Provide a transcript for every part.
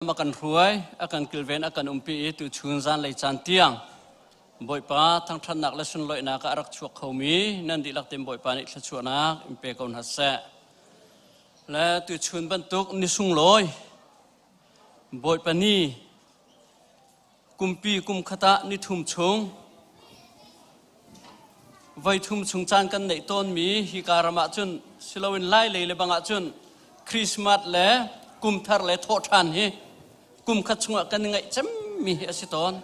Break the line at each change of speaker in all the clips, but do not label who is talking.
A kan hruai, a kan kilven, a kan umpi i tuchun zanlei caan tiang Bawipa thangṭhatnak le sunlawihnak ah a rak chuak khomi nan dihlak tein Bawipa nih thluachuahnak in pe ko hna seh. Le tuchun bantuk ni sunglawi Bawipa ni kumpi kum khat ah ni thum chung voi thum chung caan kan neih tawnmi hi ka ram ah cun siloin lai lei le bang ah cun Christmas le kum thar le thawhṭhan hi kum khat chungah kan i ngaih cemmi hi a si tawn.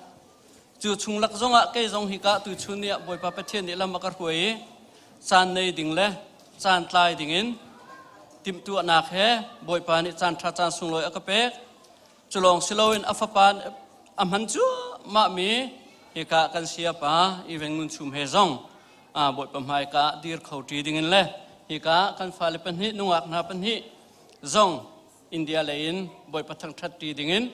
Cu chung lak zongah kei zong hi ka tu chun ni ah Bawipa Pathian nih lam a ka hruai i caan nei ding le caan tlai dingin timhtuahnak he Bawipa nih caan ṭha caan sunglawi a ka pek. Cu lawng si loin a fapa a hman cuahmahmi hika kan sayapa Even Ngun Chum he zong Bawipa hmaika dir kho ṭi dingin le hika kan fale pahnih nungak hna pahnih zong India lei in Bawipa thangṭhat ṭi dingin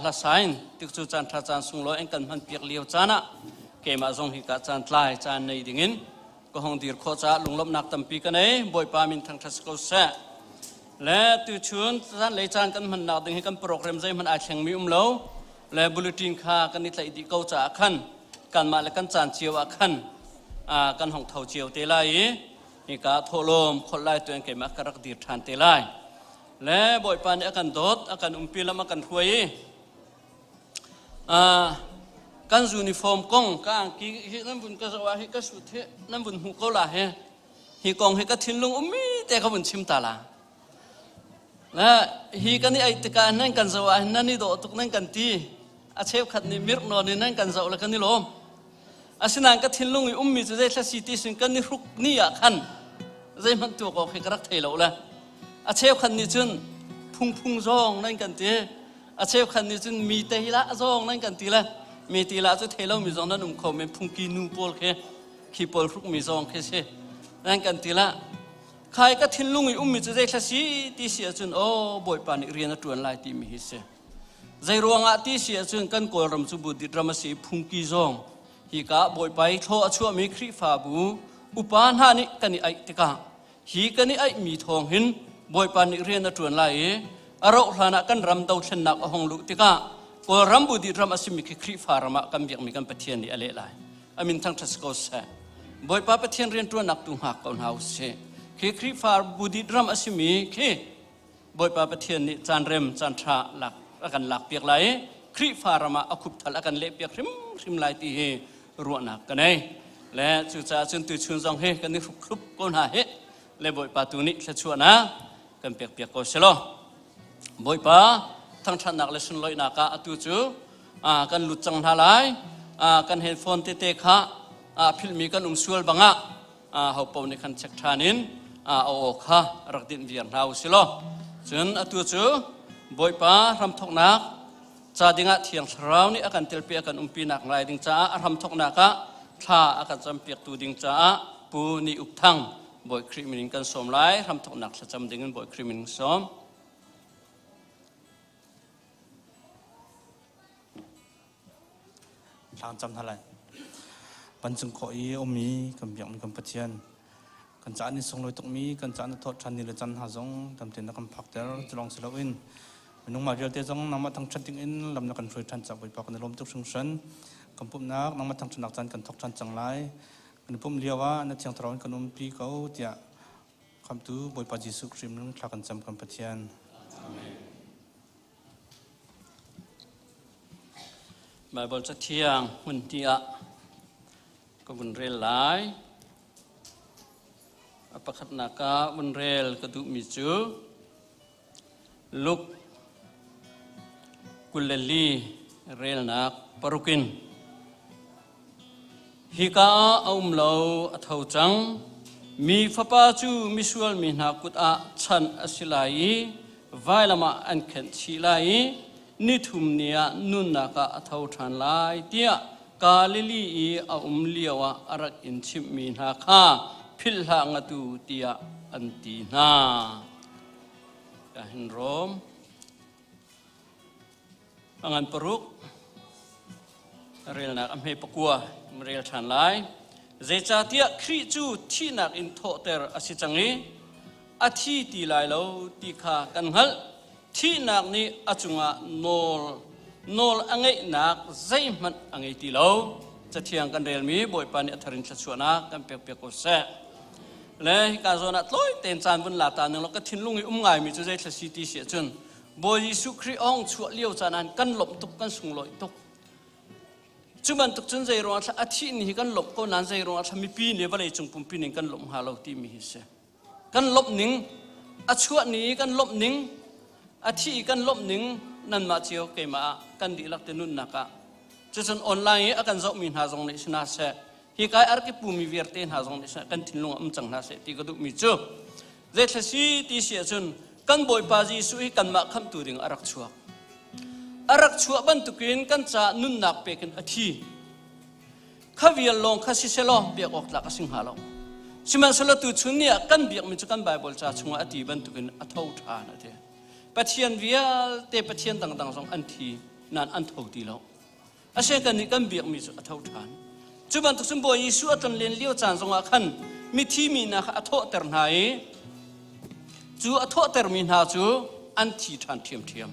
hlasain tikcu caan ṭha caan sunglawi an kan hman piak lio caan ah keimah zong hika caan tlai caan nei dingin ka hong dir khawh caah lunglawmhnak tampi ka nei. Bawipa min thangṭhat si ko seh. Le tuchun zanlei caan kan hmannak ding hi kan program zeihmanh ai thlengmi um lo. Le bulletin kha kan i tlaih dih ko caah khan kanmah le kan caan cio ah khan kan hong tho cio te lai i hika thawhlawm kholh lai tu in keimah ka rak dir ṭhan te lai. Le Bawipa nih a kan dawt, a kan umpi lam a kan hruai i Kan uniform kong ka angki hi nan vun ka zoh ah hi ka suit hi nan vun hmuh ko la hi. Hi kong hi ka thinlung ummi te ka vun chim ta la. Le hi kan i aih tikah nan kan zoh ah nan i dawh tuk nan kan ti. A cheukhat nih mirh nawn in nan kan zoh le kan i lawm. Asinain ka thinlung i ummi cu zei thla si ti sin kan i hruk ni ah khan zeihmanh tuak awk hi ka rak thei lo le. A cheukhat nih cun phungphung zong nan kan ti. A cheukhat nih cun mi te hi lah zawng nan kan ti le mi ti lah cu thei lomi zong nan um kho men, phungki nu pawl khi khi pawl hrukmi zong khi si nan kan ti lah. Khai ka thinlung i ummi cu zei thla si ti si ahcun, aw, Bawipa nih rian a ṭuan lai timi hi si. Zei ruangah ti si ahcun kan Kawlram cu Buddhist ram a si i phungki zong hi ka Bawipa i thlaw a chuahmi Khrihfabu upa hna nih kan i aih tikah hi kan i aihmi thawng hin Bawipa nih rian a ṭuan lai i a rauh hlan ah kan ram dothlennak a hung luh tikah Kawlram Buddhist ram a simi khi Khrihfa ram ah kan biakmi kan Pathian nih a leh lai. A min thangṭhat si ko seh. Bawipa Pathian rianṭuannak tu hngak ko hna u sih. Khi Khrihfa Buddhist ram a simi khi Bawipa Pathian nih caan rem caan ṭha lak a kan lakpiak lai i Khrihfa ram ah a khupthal a kan lehpiak hrimhrim lai ti hi ruahnak ka nei. Le cucaah cun tuchun zong hi kan i hrukhrup ko hna hi le Bawipa tu nih thluachuahnak kan pekpiak ko selaw. Bawipa thangṭhatnak le sunlawihnak ah atu cu kan lut cang hna lai. Kan handphone tete kha philhmi kan um sual bangah hopo nih khan check ṭhan in a aw kha rak dinh viar hna u si law. Cun atu cu Bawipa hramthawknak ca dingah Thiang Thlarau nih a kan telpi a kan umpinak lai ding caah a hramthawknak ah thla a kan campiaktu ding caah Pu Ni Uk Thang Bawi Khrih min in kan sawm lai. Hramthawknak thlacam ding in Bawi Khrih min in sawm.
Thla cam hna lai. Vancung khawh i ummi kan biakmi kan Pathian, kan caah ni sunglawi tukmi kan caah na thawh ṭhan ni le caan hna zong damtein na kan phakter. Cu lawng si loin minung mah vialte zong nangmah thangṭhat dingin lam na kan hruai ṭhan caah Bawipa kan i lawm tuk hringhran. Kan pumhnak nangmah thangṭhatnak caan kan thawk ṭhan cang lai. Kan i pumh lio ah na Thiang Thlarau in kan umpi ko tiah Khamtu Bawipa Jesuh Khrih min thla kan cam, kan Pathian.
Amen. Baibal Cathiang hmun hnih ah ka vun rel lai. A pakhatnak ah vun rel ka duhmi cu Luke 24 relnak 6 in. Hika ah a um lo, a tho cang. Mi Fapa cu misual mi hna kut ah chanh a si lai i vailam ah an khenh chih lai i nithum ni ah nunnak ah a tho ṭhan lai tiah Galilee i a um lioah a rak in chimhmi hna kha philh hlah ngat u tiah an ti hna. Ka hin Rom A ngan paruk relnak a hme pakua rel ṭhan lai. Zeicahtiah Khrih cu thihnak in thawhter a si cang i a thi ti lai lo ti kha kan hngalh. Thihnak nih a cungah nawl nawl a ngeihnak zeihmanh a ngei ti lo. Cathiang kan relmi Bawipa nih a thar in thluachuahnak kan pekpiak ko seh. Le hika zawn ah tlawi tein caan vun la ta ning law ka thinlung i um ngaimi cu zei thla si ti si ahcun Bawi Jesuh Khrih ong chuah lio caan ah kan lawmh tuk kan sunglawi tuk. Cu bantuk cun zei ruangah thla a thih ni hi kan lawmh ko nain zei ruangah thla mipi nih vawlei cung pumpi ning kan lawmh hnga lo timi hi si. Kan lawmh ning a chuah ni kan lawmh ning a thi kan lawmh ning nanmah cio keimah ah kan dihlak te nunnak ah cucun online i a kan zohmi hna zong nih sina seh hi kai arki pumi vialte hna zong nih kan thinlung ah um cang hna seh ti ka duhmi cu zeithla si ti si ahcun kan Bawipa Jesuh hi kanmah khamhtu ding a rak chuak a rak chuah bantukin kan caah nunnak pekin a thi Kha vial lawng kha si selaw biak awk tlak a si hnga lo. Sihmanhsehlaw tuchun ni ah kan biakmi cu kan Baibal ca chungah a ti bantukin a tho ṭhan a ti. Pathian vialte Pathian dangdang zong an thi nain an tho ti lo. Ashe kan nih kan biakmi cu a tho ṭhan. Cu bantuk cun Bawi Jesuh a tlonlen lio caan zongah khan mithi mi hna kha a thawhter hna i cu a thawhtermi hna cu an thi ṭhan ṭhiamṭhiam.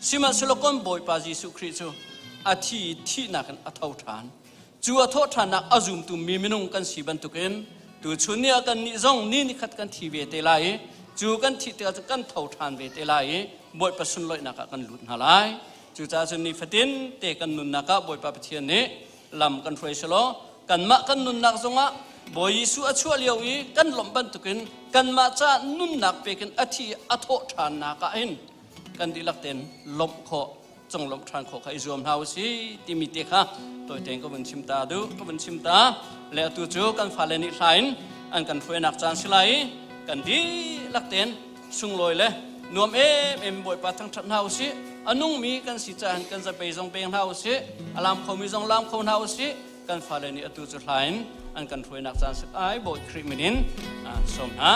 Sihmanhsehlaw kan Bawipa Jesuh Khrih cu a thi i thihnak in a tho ṭhan. Cu a thawh ṭhannak a zumtu mi minung kan si bantukin tuchun ni ah kannih zong ni nikhat kan thi ve te lai i cu kan thih tikah cun kan tho ṭhan ve te lai i Bawipa sunlawihnak ah kan lut hna lai. Cucaah cun nifatin te kan nunnak ah Bawipa Pathian nih lam kan hruai selaw kanmah kan nunnak zongah Bawi Jesuh a chuah lio i kan lawmh bantukin kanmah caah nunnak pekin a thi a thawh ṭhannak ah hin kan dihlak tein lawmh khawh conglawmh ṭhan khawh kha i zuam hna usih timi te kha tawitein ka vun chim ta duh ka vun chim ta le atu cu kan fale nih hla in an kan hruainak caan si lai i kan dihlak tein sunglawi le nuam em em Bawipa thangṭhat hna usih a nungmi kan si caah kan zapei zong peng hna usih a lam khomi zong lam kho hna usih kan fale nih atu cu hla in an kan hruainak caan si ai Bawi Khrih min in sawm hna.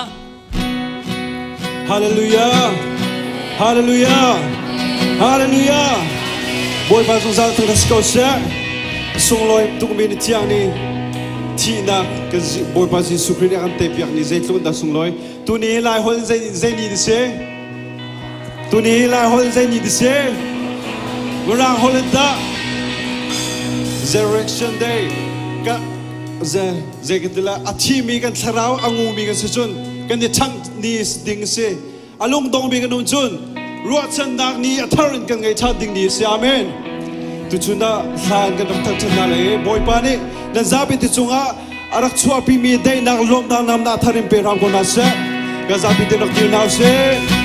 Hallelujah! Hallelujah! Hallelujah! Bawipa zungzal thangṭhat si ko seh. Sunglawi tukmi ni thiang ni thihnak kan Bawipa Jesuh Khrih nih a kan teipiak ni zeitluk in dah sunglawi. Tuni lai holh zei zei ni si? Tuni lai holh zei ni si? Mirang holh in dah Resurrection Day ka ze zei kan ti la a thimi kan thlarau a ngumi kan si cun kan i ṭhangh ni ding si a lungdongmi kan um cun ruahchannak ni a thar in kan ngei ṭhan ding ni si amen tuchun ah hlan kan rak thangṭhat hna lai i Bawipa nih nan zapi te cungah a rak chuahpimi daihnak lawmhnak namnak thar in pe hram ko hna seh kan zapi te rak dir hna usih.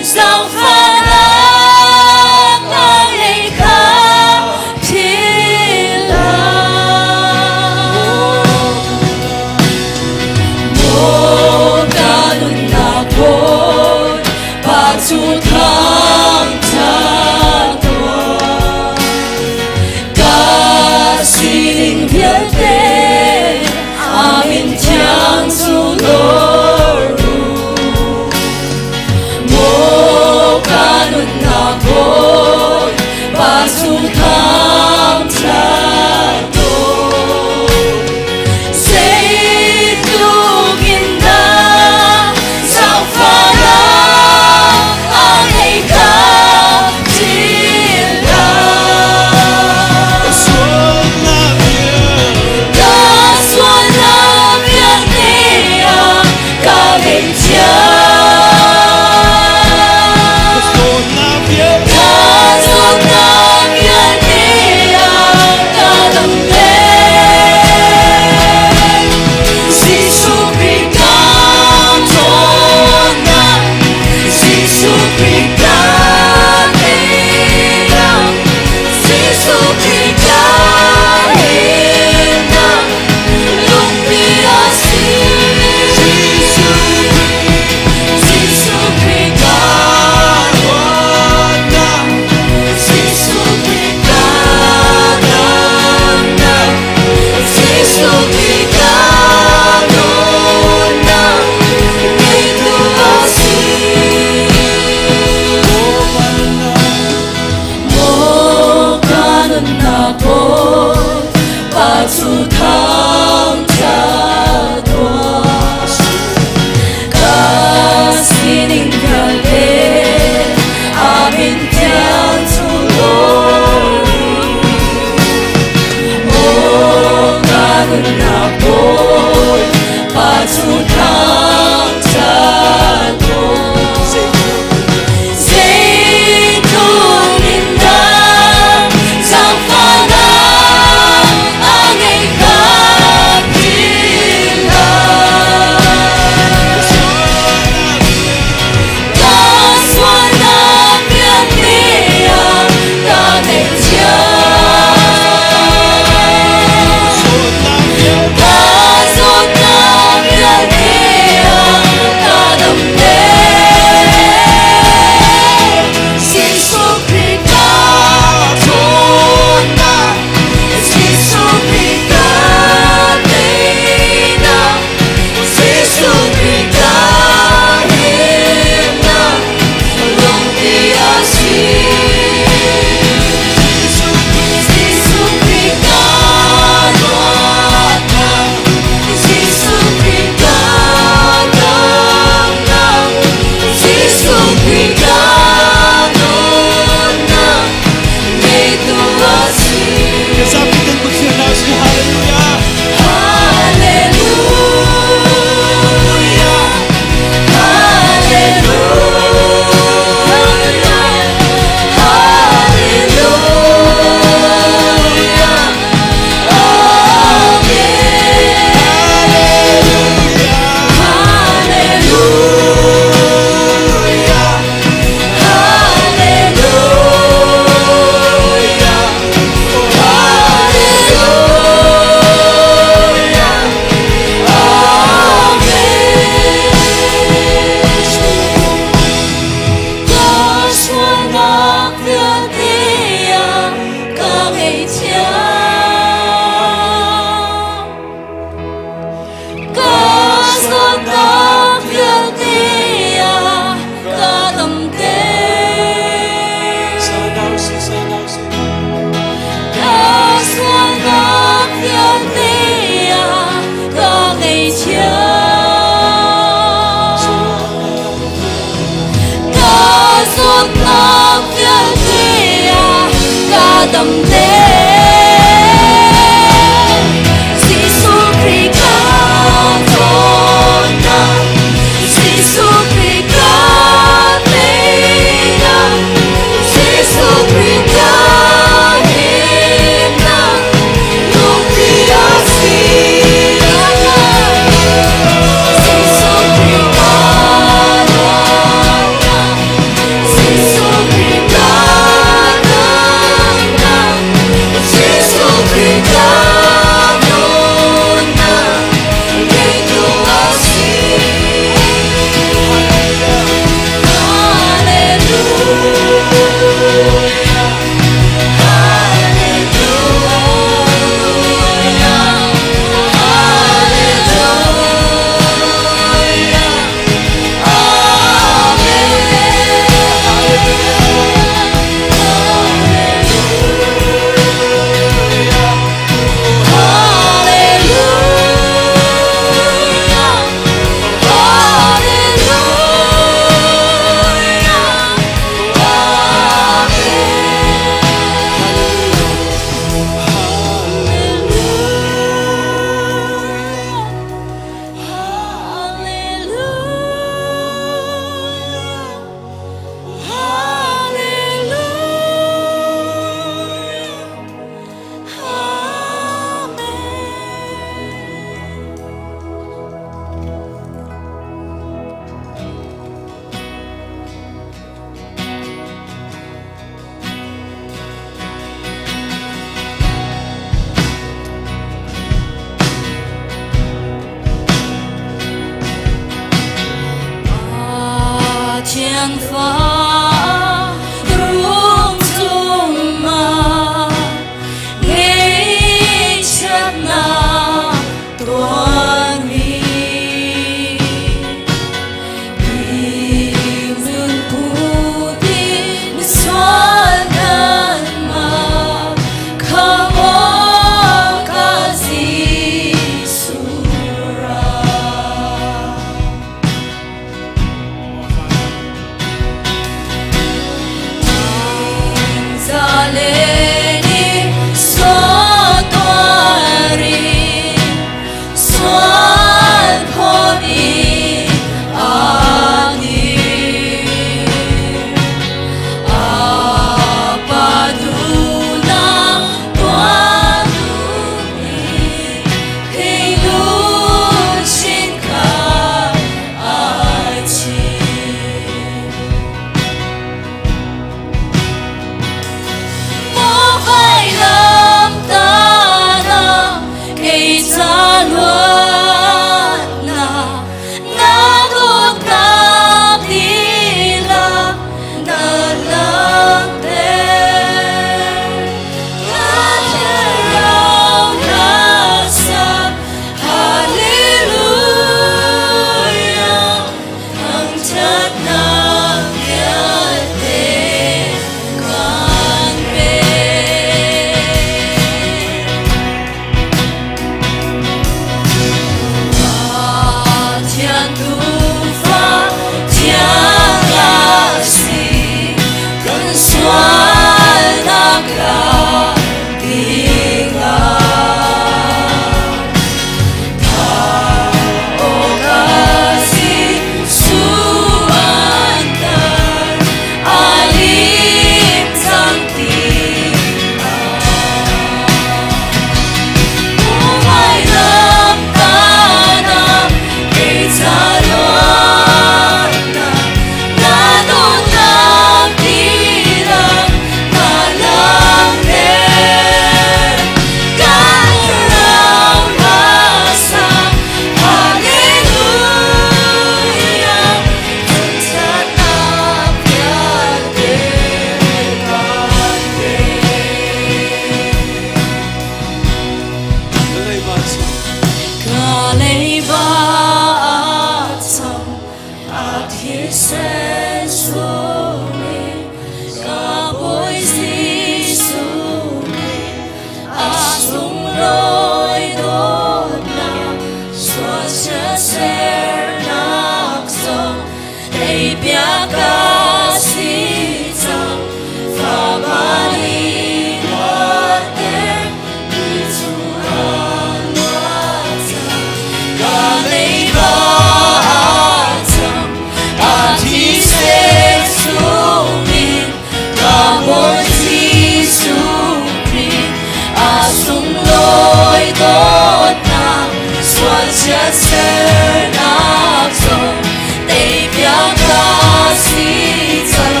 Chiatsernak zong teipiak ka si cang.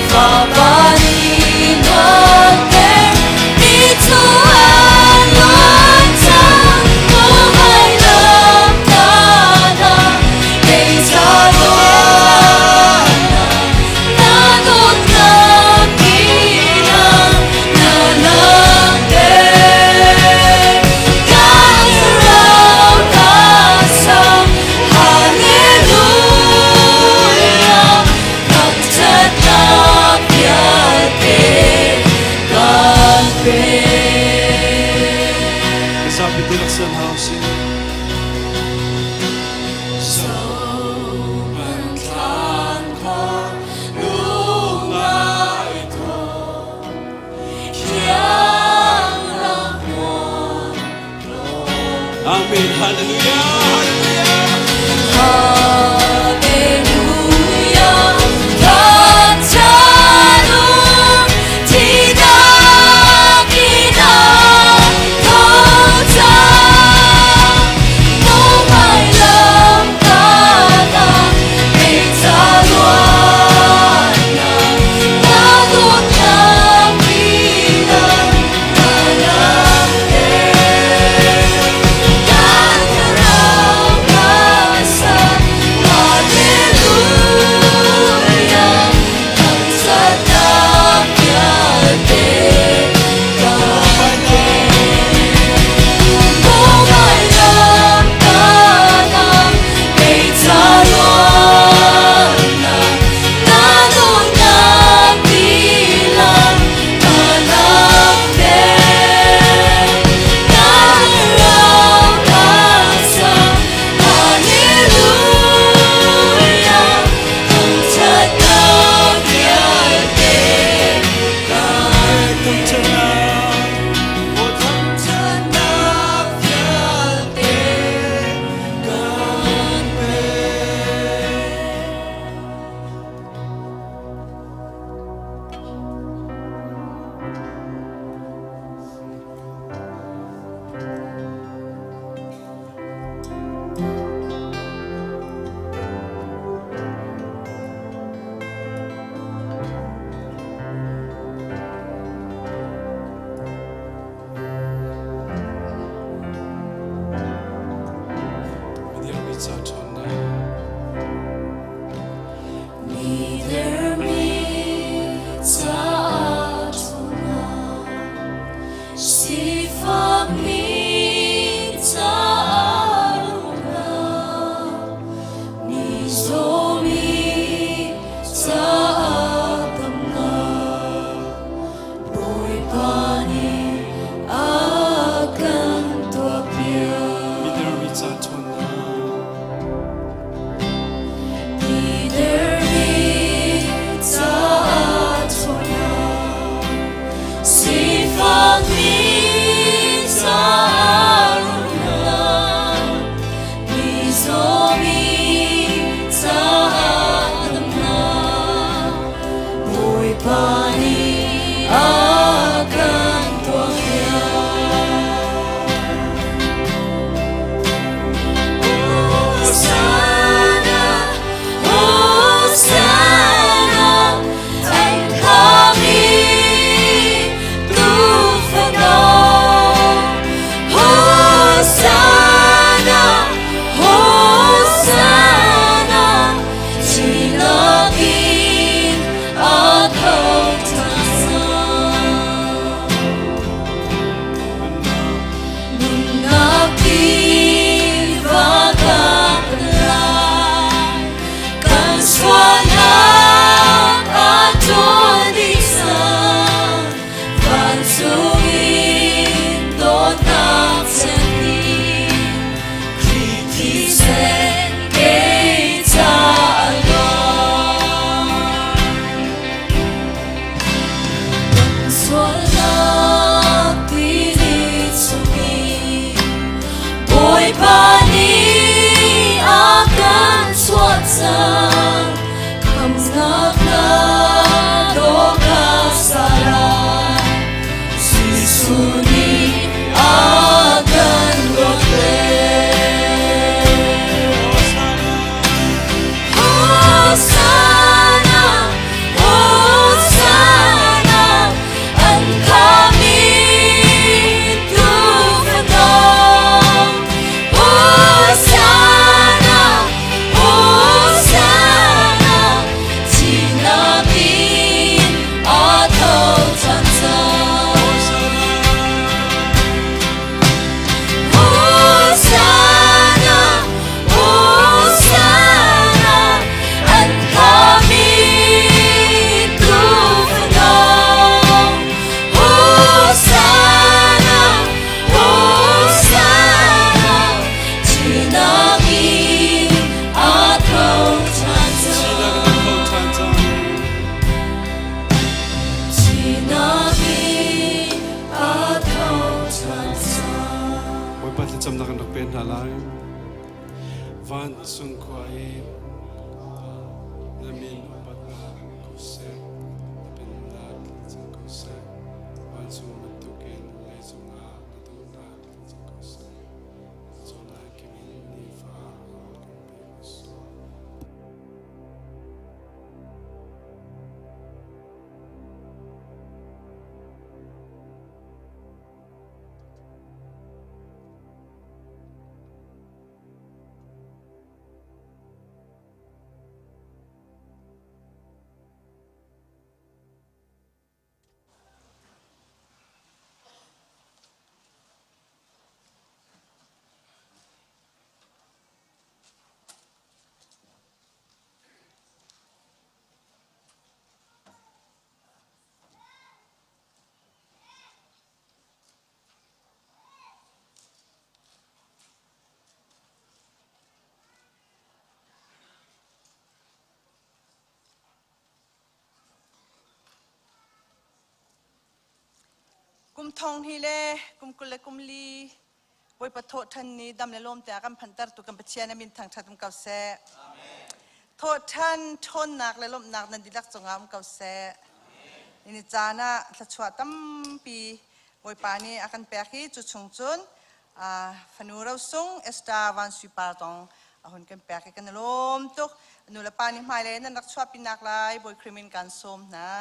Fapa nih luatter mi cu an luat cang. Muhai lam ta kei ca ruahnak na dawtnak ina na langhter. Kan ram sa Hallelujah, thangṭhatnak vialte kan pek.
Kasapi tilak san house. Amen. Hallelujah.
Hallelujah, thangṭhat thihnak in a tho cang. Muhai lam ta kei ca ruahnak na dawtnak ina na langhter. Kan
Thlacamnak kan rak pen hna lai. Vancung khua i na min upatnak ko seh, na pennak tling cang ko seh. Vancung bantukin leicung ah na duhnak tling cang ko seh. Cawnlai kim in nifa rawl kan pe ko seh.
Kum thong hi le kum 20 le kum li Bawipa thawh ṭhan ni dam le lawm te a kan phanter tu kan Pathian a min thangṭhat um ko seh. Thawh ṭhan ṭhawnnak le lawmhnak nan dihlak cungah um ko seh. Ni caan ah thluachuah tampi Bawipa nih a kan pek i cu chung cun fanu rosung Esther Van Sui Par zong a hun kan pek i kan i lawm tuk. Nu le pa nih hmailei nan rak chuahpi nak lai Bawi Khrih min kan sawm hna.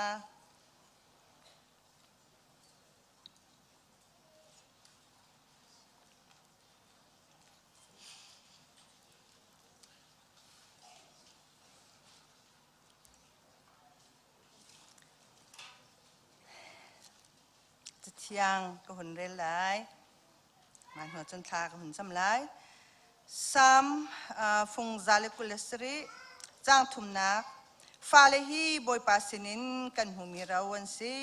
Cathiang ka hun rel lai. Mah hnu cun thla ka hun cam lai. Salm fung 127 caang thumnak Fale hi Bawipa sinin kan hmumi ro an si,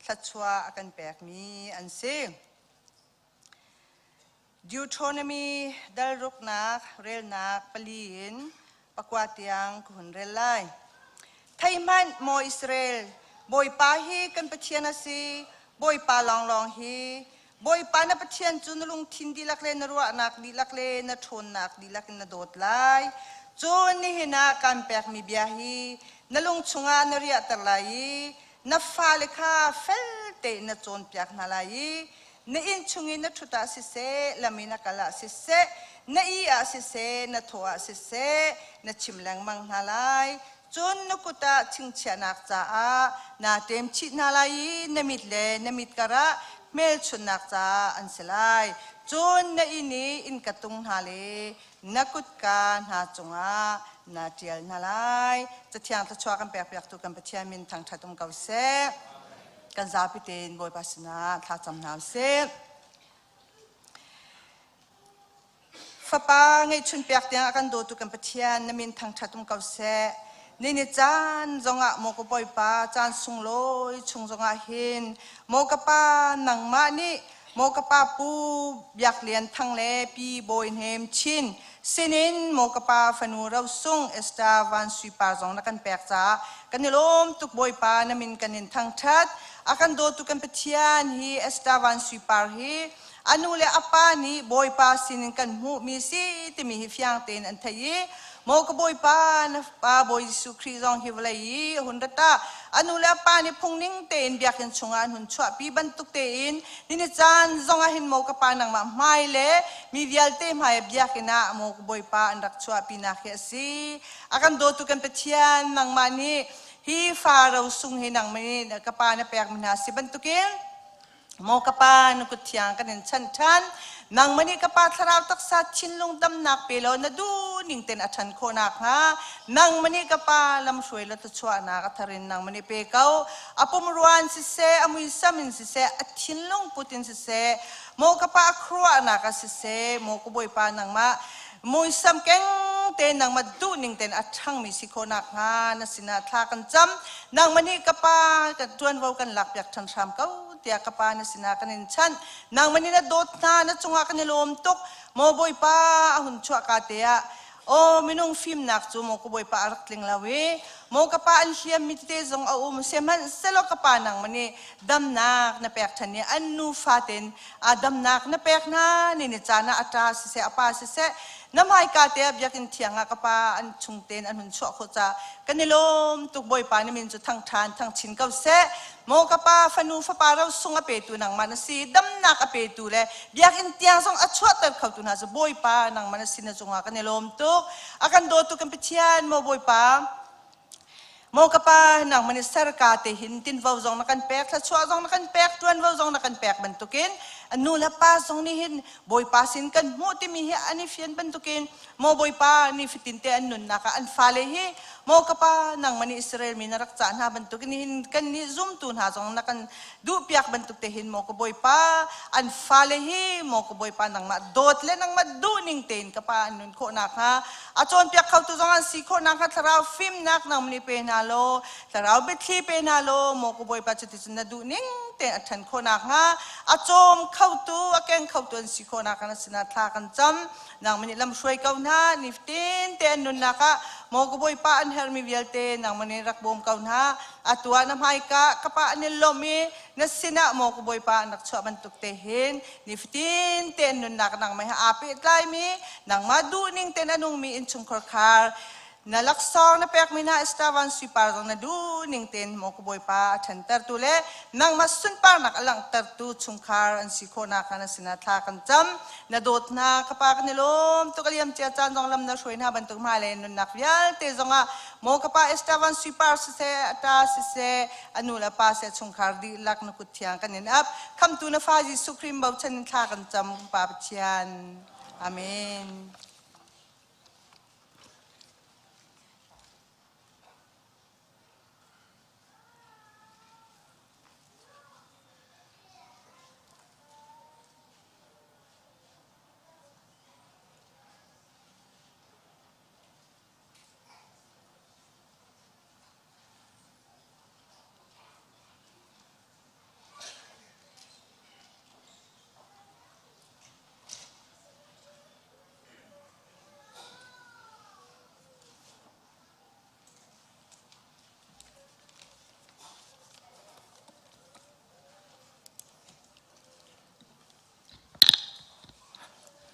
thluachuah a kan pekmi an si. Deuteronomy dal ruknak relnak pali in pakua tiang ka hun rel lai. Thei hmanh, maw Israel, Bawipa hi kan Pathian a si, Bawipa lawnglawng hi. Bawipa na Pathian cu na lungthin dihlak le na ruahnak dihlak le na ṭhawnnak dihlak in na dawt lai. Cun nihin ah kaan pekmi bia hi na lung chungah na riahter lai i na fale kha fel tein na cawnpiak hna lai i na inn chung i na ṭhut ah siseh, lam i na kal ah siseh, na ih ah siseh, na thawh ah siseh, na chim lengmang hna lai. Cun na kut ah chingchiahnak caah naa ṭem chih hna lai i na mit le na mit karah hmelchunhnak caah an si lai. Cun na inn i innka tung hna le na kutka hna cungah na ṭial hna lai. Cathiang thluachuah kan pekpiaktu kan Pathian min thangṭhat um ko seh. Kan zapi tein Bawipa sinah thla cam hna usih. Fapa ngeihchun pek tiang a kan dawtu kan Pathian na min thangṭhat um ko seh. Ni ni caan zongah maw ka Bawipa caan sunglawi chung zongah hin maw ka Pa nangmah nih maw ka Pa Pu Biak Lian Thang le Pi Bawi Hnem Chin sinin maw ka Pa fanu Rosung Esther Van Sui Par zong na kan pek caah kan i lawm tuk Bawipa na min kan in thangṭhat. A kan dawtu kan Pathian hi Esther Van Sui Par hi A nu le a pa nih Bawipa sinin kan hmuhmi si timi hi fiang tein an theih i maw ka Bawipa na pa Bawi Jesuh Khrih zong hi vawlei i a hun rat ah a nu le a pa nih phungning tein biakinn chungah an hun chuahpi bantuk tein nini caan zongah hin maw ka pa nangmah hmai le mi vialte hmai ah biakinn ah maw ka Bawipa an rak chuahpinak hi a si. A kan dawtu kan Pathian nangmah nih hi fa rosung hi nangmah nih ka pa na pekmi hna si bantukin Maw ka pa, na kut thiang kan in chanh ṭhan. Nangmah nih ka pa thlarau taksa thinlung damnak pe law na duh ning tein a ṭhan khawh nakhnga nangmah nih ka pa lamhruai le thluachuahnak a thar in nangmah nih pe ko. A pumrua in siseh, a muisam in siseh, a thinlung put in siseh, maw ka pa a khuaruahnak ah siseh, maw ka Bawipa nangmah muisam keng tein nangmah duh ning tein a ṭhangmi si khawh nakhnga na sinah thla kan cam. Nangmah nih ka pa kan ṭuanvo kan lakpiak ṭhan hram ko tiah ka pa na sinah kan in chanh. Nangmah nih na dawt hna, na cungah kan i lawm tuk. Maw Bawipa, a hun chuahka te ah Aw minung fimnak cu maw ka Bawipa a rak tling lo i maw ka pa an hliam mi tete zong a um sihmanhsehlaw ka pa nangmah nih damnak na pek ṭhan i an nufa tein a damnak na pek hna ni ni caan ah a ṭa siseh a pa siseh na hmaika te ah biakinn thiang ah ka pa an chung tein an hun chuah khawh caah kan i lawm tuk. Bawipa na min cu thang ṭhan thang chin ko seh. Maw ka pa, fanu fapa rosung a petu nangmah na si, damnak a petu le biakinn tiang zong a chuahter khotu hna cu Bawipa nangmah na si. Na cungah kan i lawm tuk. A kan dawtu kan Pathian, maw Bawipa, maw ka pa, nangmah nih serka te hin tinvo zong na kan pek, thluachuah zong na kan pek, ṭuanvo zong na kan pek bantukin nu le pa zong nih hin Bawipa sin kan hmuh timi hi an i fian bantukin maw Bawipa, nifatin te an nunnak ah an fale hi, maw ka pa, nangmah nih Israel mi na rak cah hna bantukin hin kannih zumtu hna zong na kan duhpiak bantuk te hin, maw ka Bawipa, an fale hi, maw ka Bawipa, nangmah dawt le nangmah duhning tein ka pa an nun khawh nakhnga a cawnpiak khotu zong an si khawh nakhnga thlarau fimnak nangmah nih pe hna law, thlarau biathli pe hna law, maw ka Bawipa, cuticun na duhning tein a ṭhan khawh nakhnga a cawm khotu a keng khotu an si khawh nakhnga na sinah thla kan cam. Nangmah nih lamhruai ko hna. Nifatin te an nunnak ah, maw ka Bawipa, an herhmi vialte nangmah nih rak bawm ko hna. Atu ah na hmaika ka pa an i lawmh i na sinah, maw ka Bawipa, an rak chuah bantuk te hin nifatin te an nunnak nangmah he aa pehtlaimi, nangmah duhning tein a nungmi innchungkhar khar na laksawng na pekmi hna Estavan suipar zong na duhning tein, maw ka Bawipa, a ṭhantertu le nangmah sunparnak a langhtertu chungkhar an si khawh nakhnga na sinah thla kan cam. Na dawt hna ka pa, kan i lawm tuk. A liam cia caan zong lam na hruai hna bantuk hmailei nunnak vialte zongah, maw ka pa, Estavan suipar siseh, a ṭa siseh, a nu le pa seh, chungkhar dihlak na kut thiang kan in ap. Khamtu na fa Jesuh Khrih bochan in thla kan cam, Pa Pathian. Amen.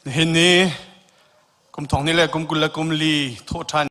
Nihin ni kum thong ni le kum 20 le kum li thawh ṭhan.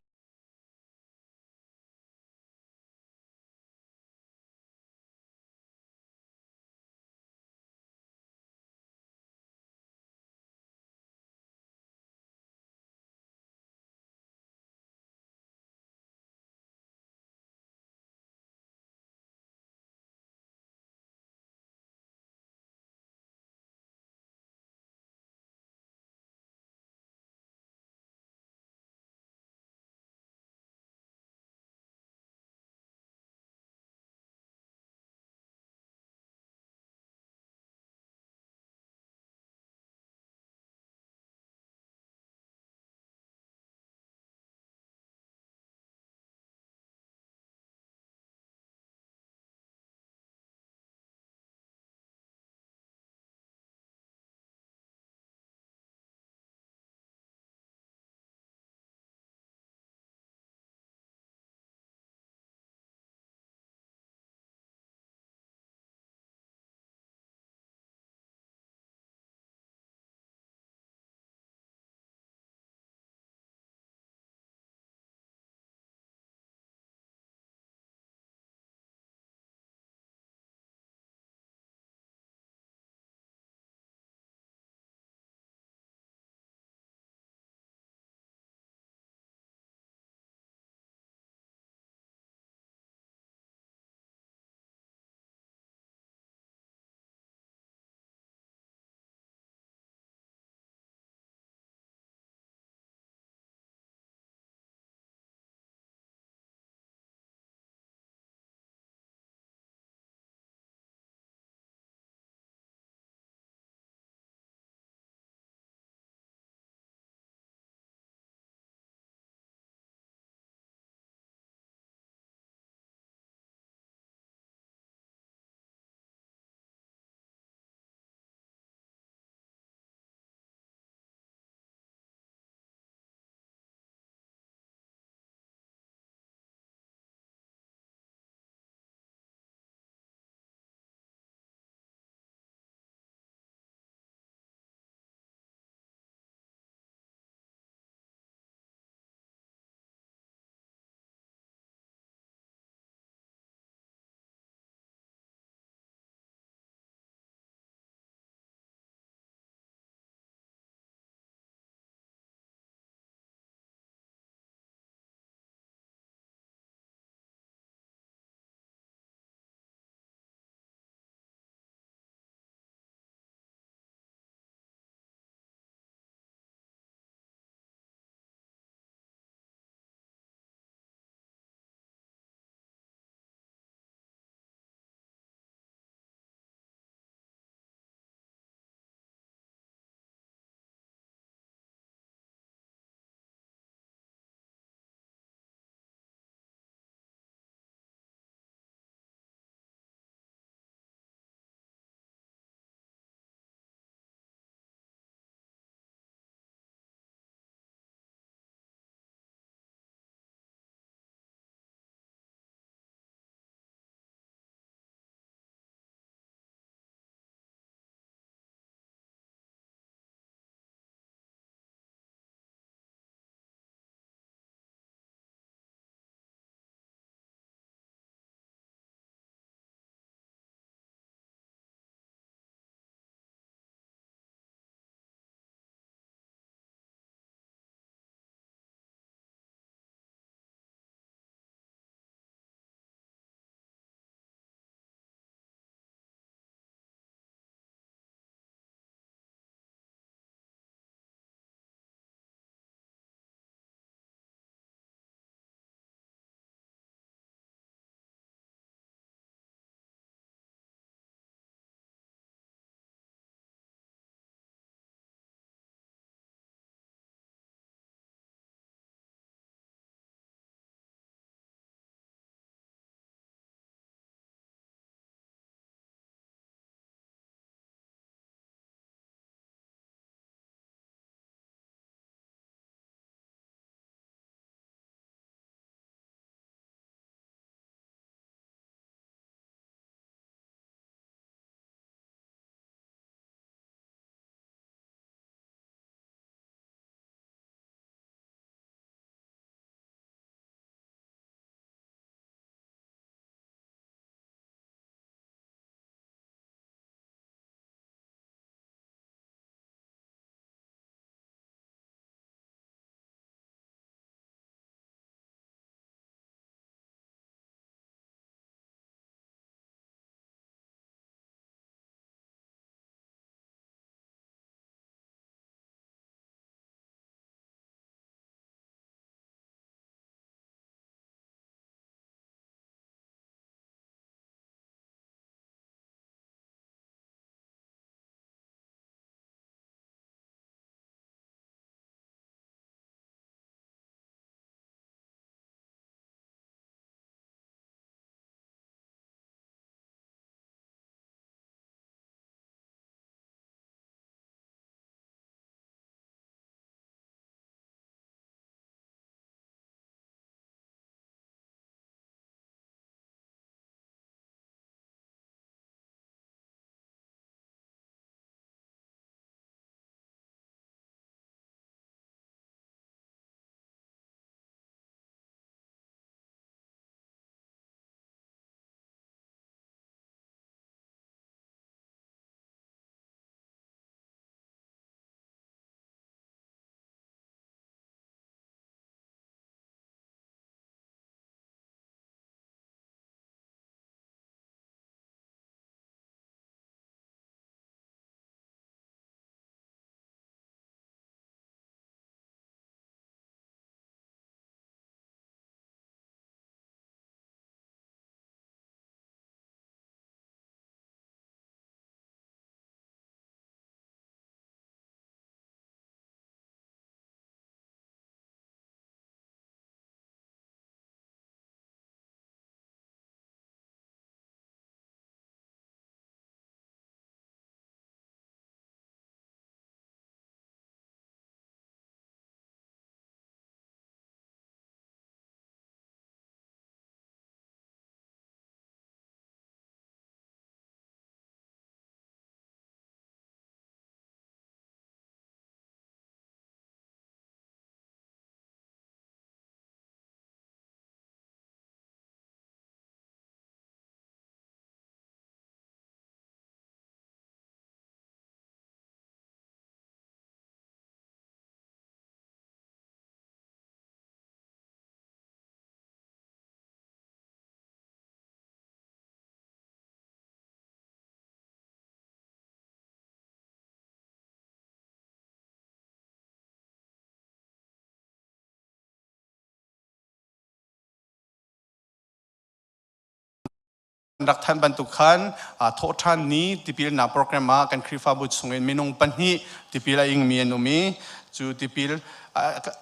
Rak than bantuk khan thawhṭhan ni tipilnak program ah kan Khrihfabu chungin minung pahnih tipil a ingmi an um i cu tipil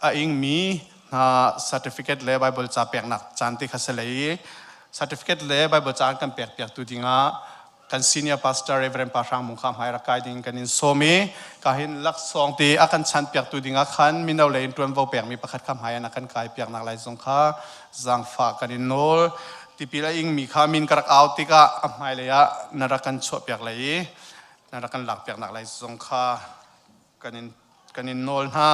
a ingmi hna certificate le Bible ca peknak caan te kha si lei i certificate le Bible ca an kan pek piaktu dingah kan senior pastor Reverend Pa Hrang Mung kha hmai rak kai ding kan in sawm i ka hin laksawng te a kan chan piaktu dingah khan mino lei in ṭuanvo pekmi pakhat kha hmai an a kan kai piaknak lai zong kha zaangfah kan in nawl. Tipil a ingmi kha min ka rak au tikah a hmailei ah na rak kan chuahpiak lai i na rak kan lakpiaknak lai zong kha kan in, kan in nawl hna.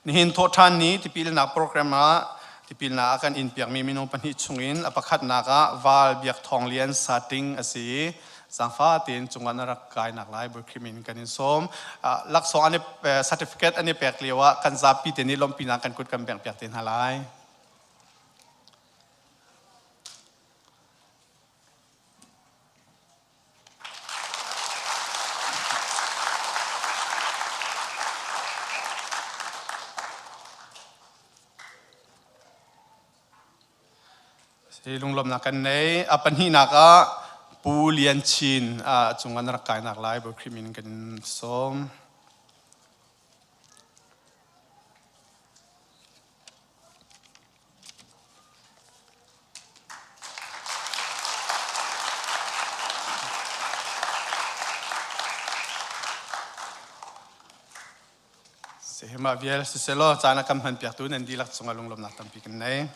Nihin thawhṭhan ni tipilnak program ah tipilnak a kan inpiakmi minung pahnih chungin a pakhatnak ah Val Biak Thawng Lian Sating a si i zaangfah tein cungah na rak kainak lai Bawi Khrih min kan in sawm. Laksawng an i certificate an i pek lio ah kan zapi te nih lawmhpinak kan kut kan bengh piak te hna lai. Si lunglawmhnak kan nei. A pahnihnak ah Pu Lian Chin a cung ah na rak kainak lai Bawi Khrih min kan sawm. Sehima vial siselaw caan a kan hmanpiaktu nan dihlak cungah lunglawmhnak tampi kan nei.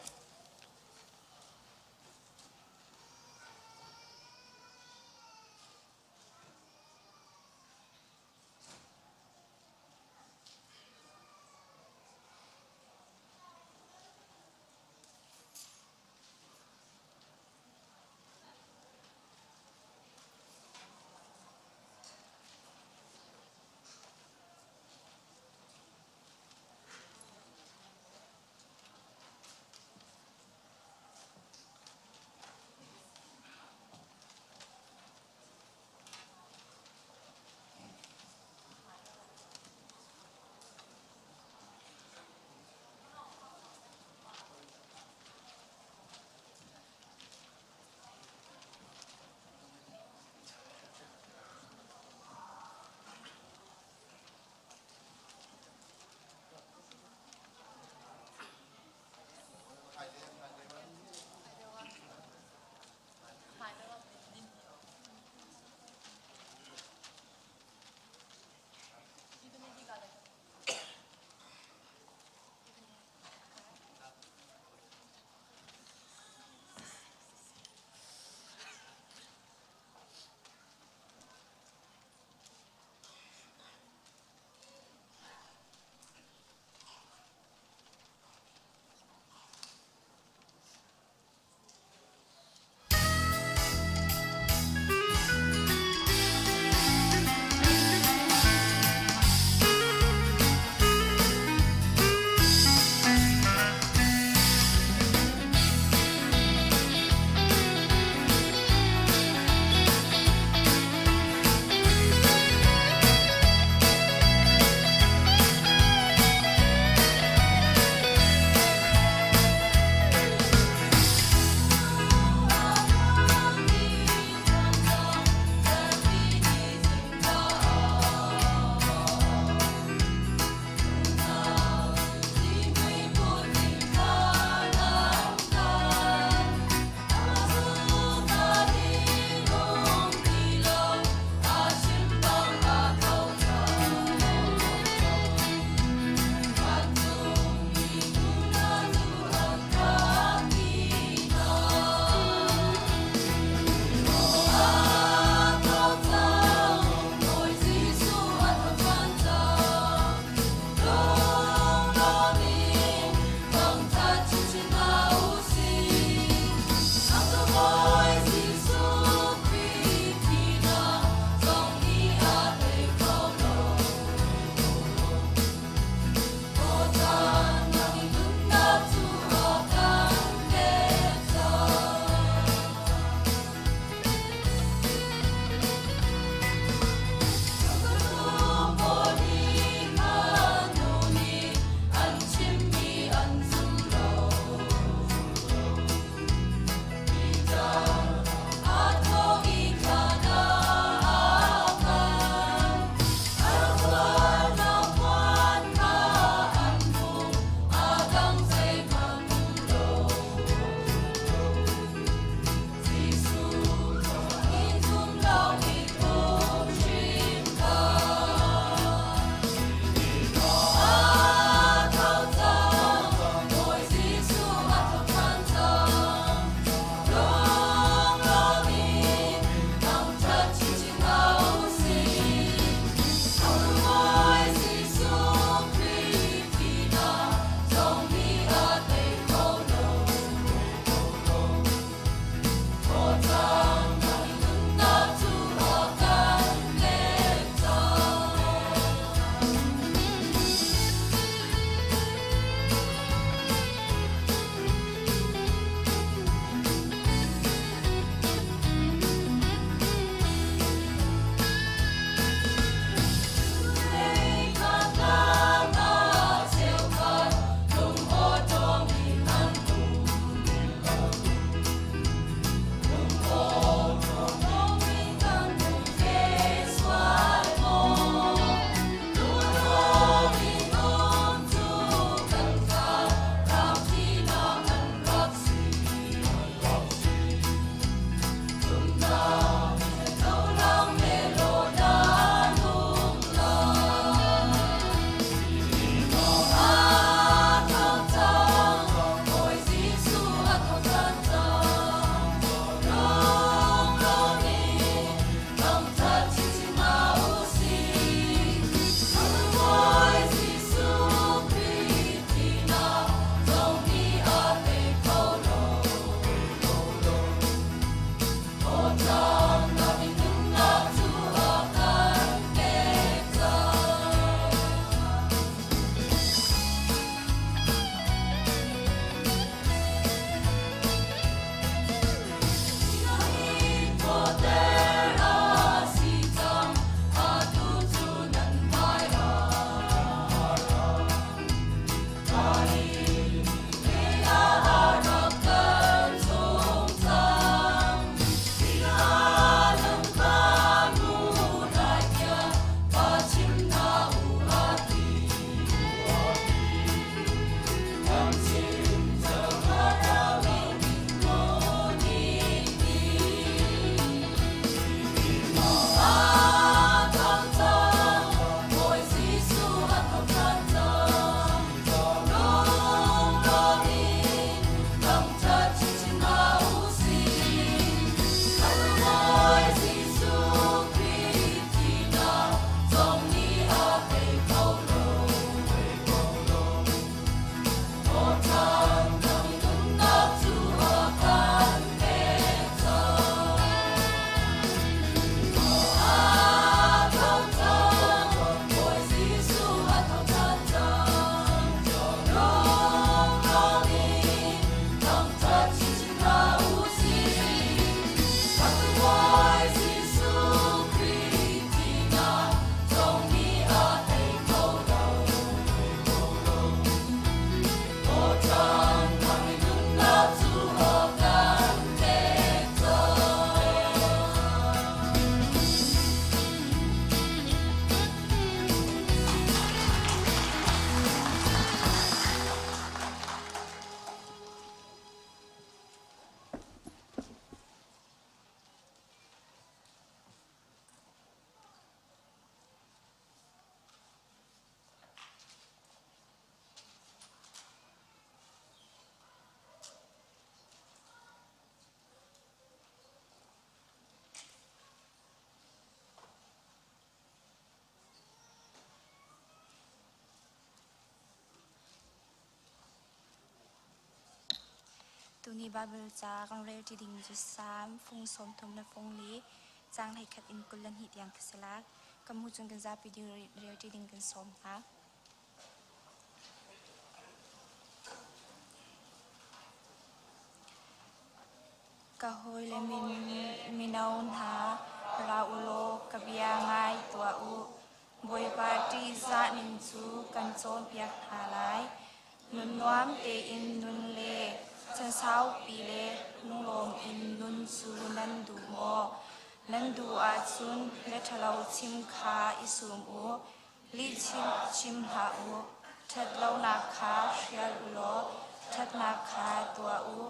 Tuni Baibal ca kan rel ṭi dingmi cu Salm fung 30 le fung li caang 11 in 22 tiang khi si lai. Kan hmu cun kan zapi ding rel ṭi ding kan sawm hna. Ka hawile mino hna, ra u law ka bia ngai tuah u. Bawipa ṭihzah ning cu kan cawnpiak hna lai. Nun nuam tein nun le chan saupi le lunglawm in nun cu nan duh maw? Nan duh ahcun bia ṭhalo chim kha i sum u. Lih chim hlah u. Ṭhatlonak kha hrial u law ṭhatnak kha tuah u.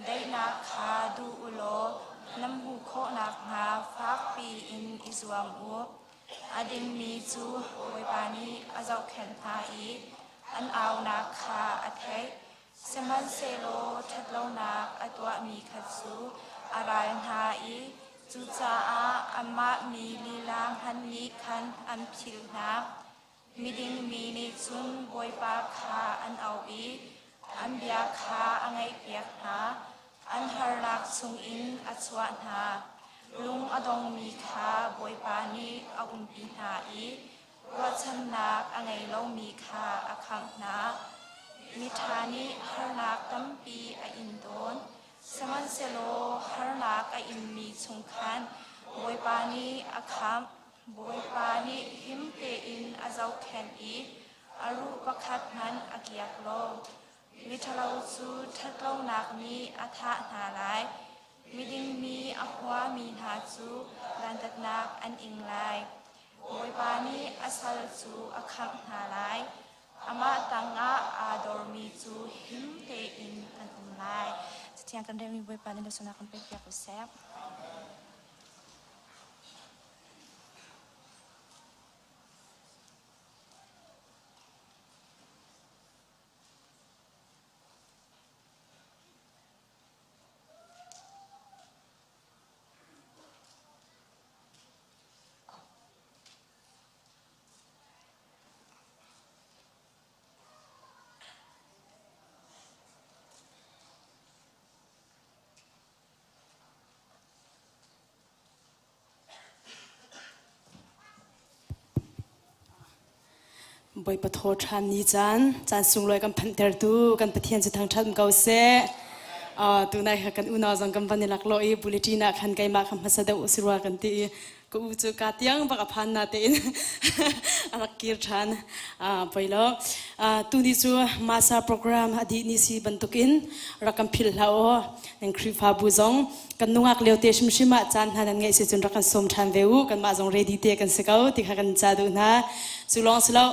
Daihnak kha duh u law nan hmuh khawh nakhnga fakpi in i zuam u. A dingmi cu Bawipa nih a zohkhenh hna i an aunak kha a theih. Sihmanhsehlaw ṭhatlonak a tuahmi kha cu a ral hna i cucaah anmah mi lila hmanh nih khan an philh hna. Miding mi nih cun Bawipa kha an auh i an bia kha a ngaihpiak hna. An harnak chungin a chuah hna. Lung a dongmi kha Bawipa nih a umpi hna i ruahchannak a ngei lomi kha a khangh hna. Miṭha nih harnak tampi a in tawn, sihmanhsehlaw harnak a inmi chung khan Bawipa nih a khamh. Bawipa nih him tein a zohkhenh i a ruh pakhat hmanh a kiak lo. Miṭhalo cu ṭhatlonak nih a thah hna lai. Miding mi a huami hna cu dantatnak an ing lai. Bawipa nih a sal cu a khamh hna lai. Amah tangah aa dormi cu him tein an um lai. Cathiang kan relmi Bawipa nih lungsunak kan pekpiak u seh.
Bawipa thaw ṭhan ni caan caan sunglawi kan phanhtertu kan Pathian cu thangṭhat ko seh. Tunai kha kan unau zong kan van i laklawh i bulletin ah khan keimah kha hmasa deuh si rua kan ti i ka u cu ka tiang bak a phan na tein a rak kir ṭhan. Poi lo. Tuni cu masa program a dih ni si bantukin rak kan philh hlah aw. Nan Khrihfabu zong kan nungak lio te hrimhrim ah caan hna nan ngeih si cun rak kan sawm ṭhan ve u kanmah zong ready te kan si ko ti kha kan ca duh hna cu lawng si lo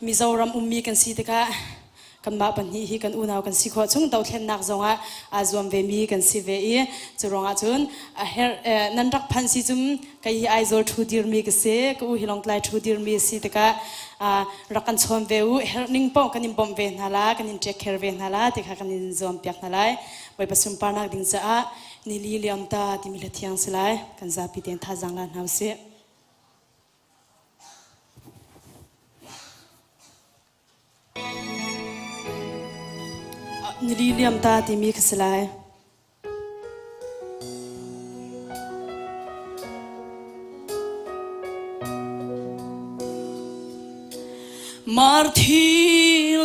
Mizoram ummi kan si tikah kanmah pahnih hi kan unau kan si khawh chung dothlennak zongah aa zuam ve mi kan si ve i cu ruangah cun a her nan rak phanh si cum kei hi Aizawl ṭhu dirmi ka si ka u hi Lawngtlai ṭhu dirmi si tikah rak kan chawn ve u herh ning paoh kan in bawmh ve hna la kan in take care ve hna la ti kha kan in zuam piak hna lai Bawipa sunparnak ding caah nili liam ta timi hla thiang si lai kan zapi tein thazaang la hna usih. Nili liam ta timi kha si lai. Marthi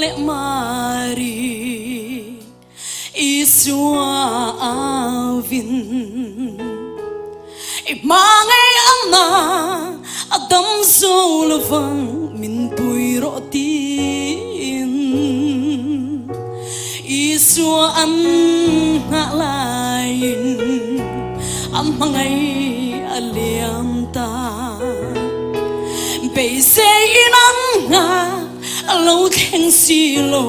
le Mari Isua avin I hmangai ang na Adam zo lovang min pui rawh tiin Isua an hngah lain an hmangai a liam ta Beisei in an hngah a lo thleng si lo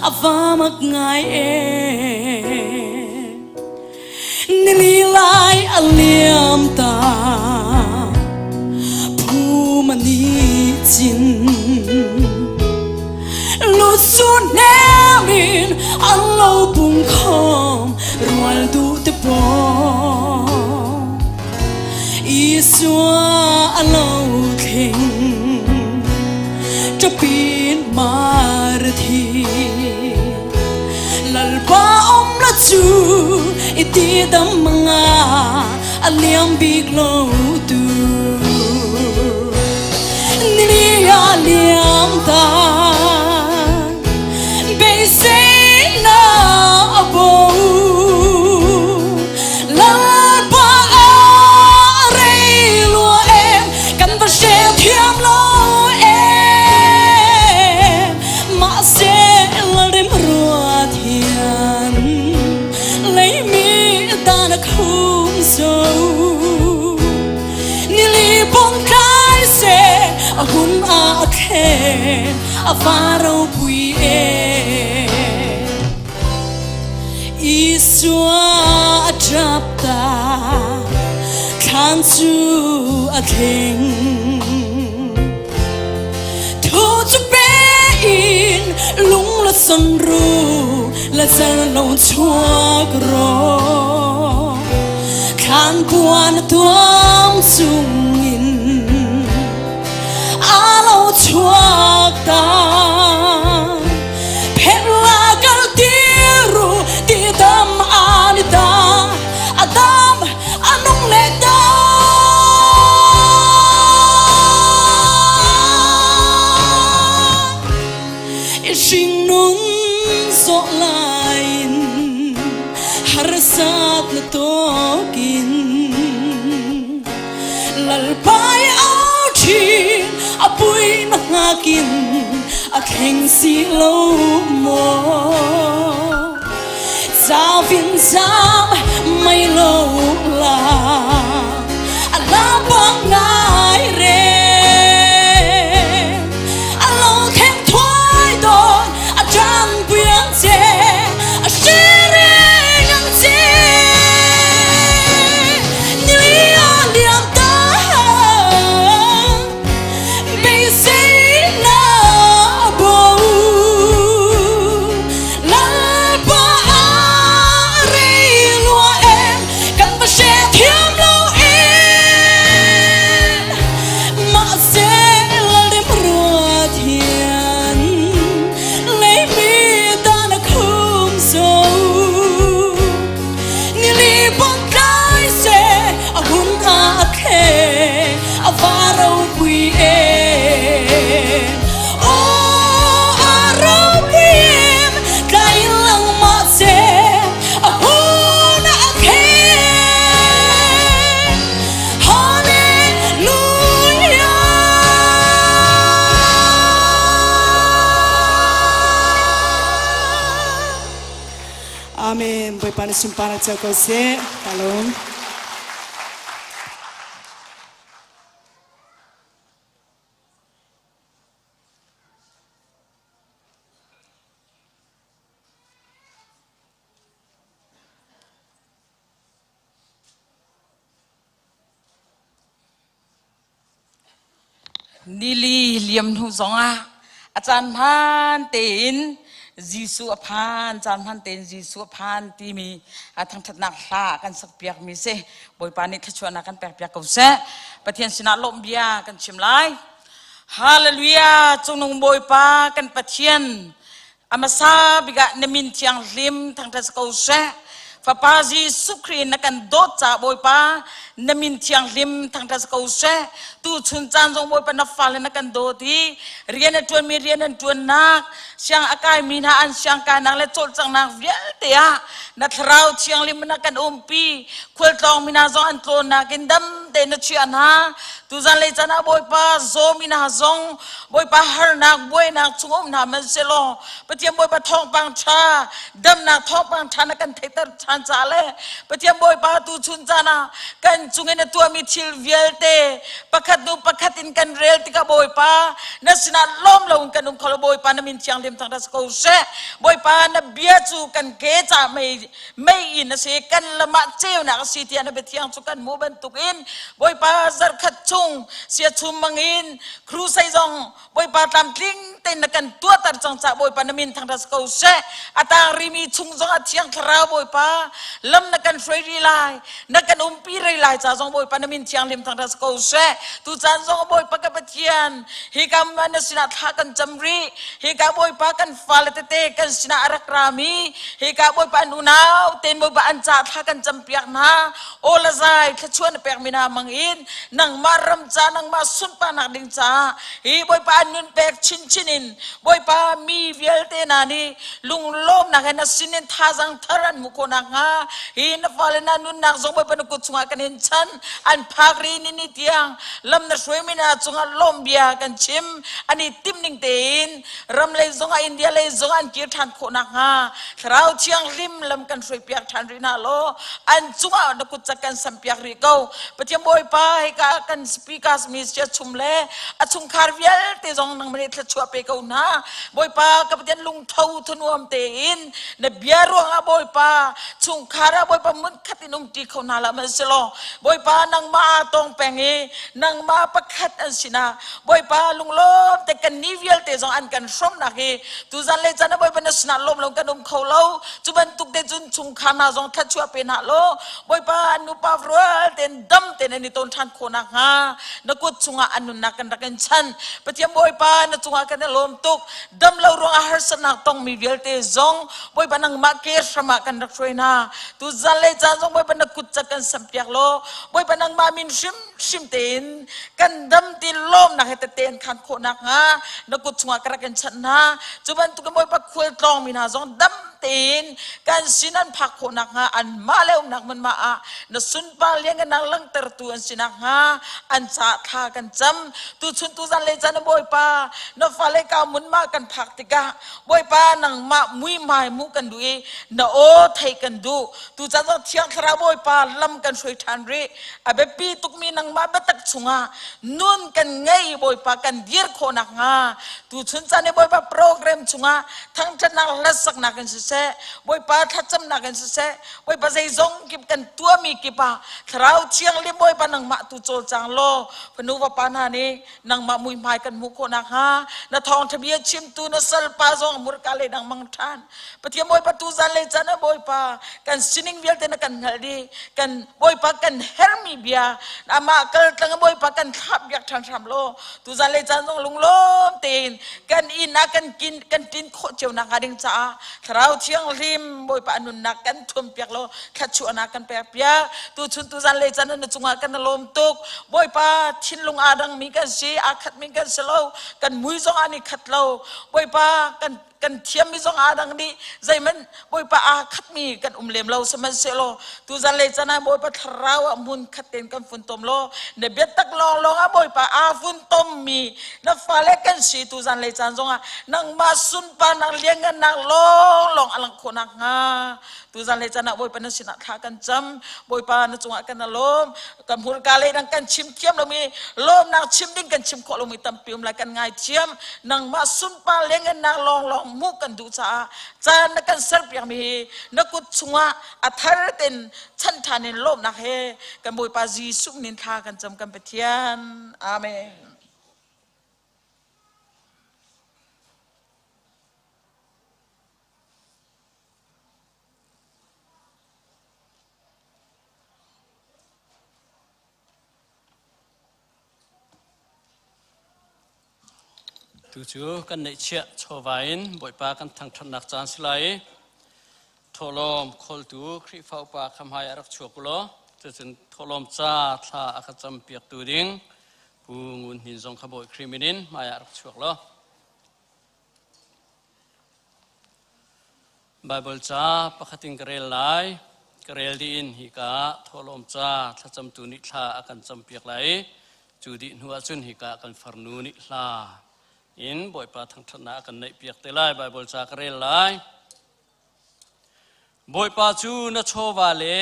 a va mak ngai e Nili lai a liam ta phum ani chin lu su nemin an lo pung khom rual du te po Isua a lo thleng ṭapin mar thi Lalpa um la cu.
Ti dam nga a liam bik lo tu Nili a liam ta Beisei na a bo Lalpa a rei lua em kan va she thiam lo em Mahse lalrem ruat hian leimi dan a khum zo Nili bong tlai se a hun a khen a va ropui em Isua a ṭap ta thlan cu a thleng Thu cu pe in lung la son ru la zer lo chuak ro Thlan puan tuam chungin a lo chuak ta Phet la kal tiru ti dam ani ta Adam anung le ta Hringnun zawh lain harsat na tawkin Lalpai au ṭhin a pui na hngakin a thleng si lo maw Zavin zam mai lo la a la bang ngai re a lo theng thuai dawn a ṭan piang che a hre reng ang che Ni a liam ta beisei na bo Lalpa a rei lua em kan va hre thiam lo em mahse lalrem ruat hian leimi dan a khum zo Nili bong tlai se a hun a khe a va ropui em Aw a ropui em tlai lang mah se a hun a khe Hallelujah.
Amen. Bawipa na sunparnak cio ko seh. Kalung.
Nili liam hnu zongah a caan hmaan tein Jesuh a phan, caan hmaan tein Jesuh a phan timi a thangṭhatnak hla kan sakpiakmi si. Bawipa nih thluachuahnak kan pekpiak ko seh. Pathian sinah lawmh bia kan chim lai. Hallelujah! Cungnung Bawipa kan Pathian, a hmasa bik ah na min thianghlim thangṭhat si ko seh. Fapa Jesuh Khrih na kan dawt caah Bawipa na min thianghlim thangṭhat si ko seh. Tuchun caan zong Bawipa na fale na kan dawt i rian a ṭuanmi rian an ṭuannak, siang a kaimi hna an siang kainak le cawlcanghnak vialte ah na thlarau thianghlim na kan umpi. Khualtlawngmi hna zong an tlawnnak in dam tein na chiah hna. Tuzan lei caan ah Bawipa zawmi hna zong Bawipa harnak buainak chung um hna hmanhsehlaw Pathian Bawipa thawngpang ṭha damnak thawngpang ṭha na kan theihter ṭhan caah le Pathian Bawipa tu chun caan ah kan cung in na tuahmi thil vialte pakhat hnu pakhat in kan rel tikah Bawipa na sinah lawm lo in kan um kho lo Bawipa na min thianghlim thangṭhat si ko seh Bawipa na bia cu kan ke ca mei mei in a si kan lam ah ceunak a si tiah na biathiang cu kan hmuh bantukin Bawipa zarkhat chung sia chum bangin crusade zong Bawipa tlamtling tein na kan tuahter cang caah Bawipa na min thangṭhat si ko seh. A tang rimi chung zong ah Thiang Thlarau Bawipa lam na kan hruai rih lai, na kan umpi rih lai ca zong Bawipa na min thianghlim thangṭhat si ko seh. Tucaan zong ah Bawipa ka Pathian, hika na sinah thla kan cam rih. Hika Bawipa kan fale tete kan sinah a rak rami, hika Bawipa an unau tein Bawipa an ca thla kan campiak hna. Aw la zai thluachuah na pekmi hna mang in nangmah ram ca nangmah sunparnak ding caah hi Bawipa an nun pek chinchin in Bawipa mi vialte hna nih lunglawmnak he na sin in thazaang thar an hmuh khawh nakhnga hi na fale na nunnak zong Bawipa na kut chungah kan in chan an phak ri ni ni tiang lam na hruaimi hna cungah lawm bia kan chim an i timh ning tein ram lei zongah India lei zongah an kir ṭhan khawh nakhnga Thlarau Thianghlim lam kan hruaipiak ṭhan rih hna law an cungah na kut cak kan sampiak rih ko. Pathian Bawipa hika kan speakers mi sia chum le a chungkhar vialte zong nangmah nih thluachuah pe ko hna. Bawipa ka Pathian lungtho thanuam tein na bia ruangah Bawipa chungkhar ah Bawipa munkhat in umṭi kho hna la sihmanhsehlaw Bawipa nangmah aa tong peng i nangmah pakhat an sinah Bawipa lunglawm te kan ni vialte zong an kan hrawmnak hi tuzan le caan ah Bawipa na sinah lawm lo kan um kho lo. Cu bantuk te cun chungkhar hna zong thluachuah pe hna law Bawipa an nupa rual tein dam tein an i ton ṭhan khawh nakhnga na kut chungah an nunnak kan rak in chan. Pathian Bawipa na cungah kan i lawm tuk. Dam lo ruangah harsatnak tongmi vialte zong Bawipa nangmah ke hram ah kan rak hruai hna. Tuzan le caan zong Bawipa na kut cak kan sampiak law Bawipa nangmah min hrim hrim tein kan dam ti lawmnak he tete an khan khawh nakhnga na kut chungah ka rak in chanh hna. Cu bantukin Bawipa khual tlawngmi hna zong dam tein kan sin an phak khawh nakhnga anmah le umnak hmunhma ah na sunpar lianngannak langhtertu an si nakhnga an caah thla kan cam. Tuchun tuzan le caan Bawipa na fale ka hmunhma kan phak tikah Bawipa nangmah muihmai hmuh kan duh i na aw theih kan duh. Tucaan zong Thiang Thlarau Bawipa lam kan hruai ṭhan rih. A biapi tukmi nangmah biatak chungah nun kan ngei Bawipa kan dir khawh nakhnga tuchun caan i Bawipa program chungah thangṭhatnak hlasaknak in siseh Bawipa thlacamnak in siseh Bawipa zeizong kip kan tuahmi kip ah Thlarau Thianghlim Bawipa nangmah tu cawlcang law fanu vapa hna nih nangmah muihmai kan hmuh khawh nakhnga na thawngṭha bia chimtu na salpa zong murka le dang mang ṭhan Pathian Bawipa tu zan le caan ah Bawipa kan sining vialte na kan hngalh dih kan Bawipa kan hermi bia amah kal tlang Bawipa kan thlap biak ṭhan hram law tu zan le caan zong lunglawm tein kan inn ah kan kin kan tin khawh cio nak hnga ding caah Thlarau Thianghlim Bawipa a nunnak kan thuam piak law thluachuahnak kan pek piak tu chun tu zan le caan na cungah kan lawm tuk Bawipa thinlung aa dangmi kan si aa khatmi kan si lo kan mui zong an i khat lo Bawipa kan kan thiammi zong aa dang dih zeihmanh Bawipa aa khatmi kan um lem lo sihmanhsehlaw tuzan le can ah Bawipa thlarau ah hmun khat tein kan funtom law na biatak lawnglawng ah Bawipa aa funtommi na fale kan si tuzan le caan zongah nangmah sunparnak lianngannak lawnglawng a langh khawh nakhnga tuzan le caan ah Bawipa na sinah thla kan cam Bawipa na cungah kan lawm kan hmurka le dang kan chim thiam lomi lawmnak chim ding kan chim khawh lomi tampi um lai kan ngai thiam nangmah sunpar le ngannak lawnglawng hmuh kan duh caah caan na kan serpiakmi hi na kut chungah a thar ten chan ṭhan in lawmnak he kan Bawipa Jesuh min thla kan cam kan Pathian amen.
Tu cu kan neihchiah chawva in Bawipa kan thangṭhatnak caan si lai i thawhlawm khawltu Khrihfa upa kha hmai ah rak chuak u law cucun thawhlawm ca thla a ka campiaktu ding Pu Ngun Hnin zong kha Bawi Khrih min in hmai ah rak chuak law Baibal ca pakhat in ka rel lai. Ka rel dih in hika ah thawhlawm ca thlacamtu nih thla a kan campiak lai i cu dih hnu ahcun hika ah kan farnu nih hla in Bawipa thangṭhatnak a kan neihpiak te lai. Baibal ca ka rel lai. Bawipa cu na chawva le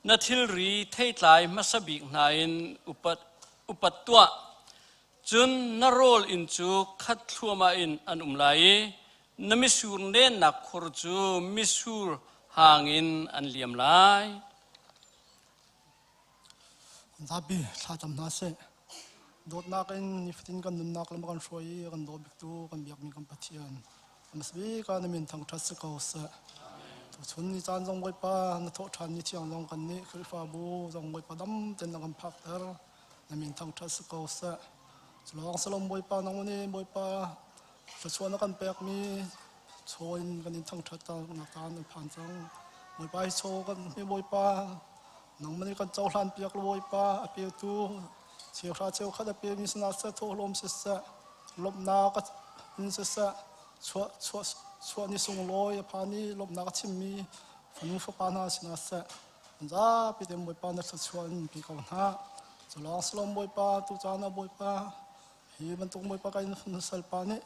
na thilri theitlai hmasa bik hna in upat, upat tuah. Cun na rawl inn cu khat thluahmah in an um lai i na mitsur nennak khur cu mitsur hang in an liam lai.
Zapi thlacam hna seh. Dawtnak in nifatin kan nunnak lam kan hruai i kan daw biktu kan biakmi kan Pathian. Hmasabik ah na min thangṭhat si ko seh. Tuchun ni caan zong Bawipa na thawh ṭhan ni thiang zong kan nih Khrihfabu zong Bawipa dam tein na kan phakter. Na min thangṭhat si ko seh. Culawng salom Bawipa nang nih Bawipa thluachuah na kan pekmi chaw in kan in thangṭhat nak caan an phan cang. Bawipa hi chaw kan hi Bawipa nangmah nih kan cohlan piak law Bawipa a petu cheuhra cheukhat a pemi sinah seh thawhlawm siseh lawmhnak in siseh chuah chuah chuah ni sunglawi a phan i lawmhnak a chimmi fanu fapa hna sinah seh zapi te Bawipa na thluachuah in pi ko hna. Culawng salom Bawipa tu caan ah Bawipa hi bantuk Bawipa kan salpa nih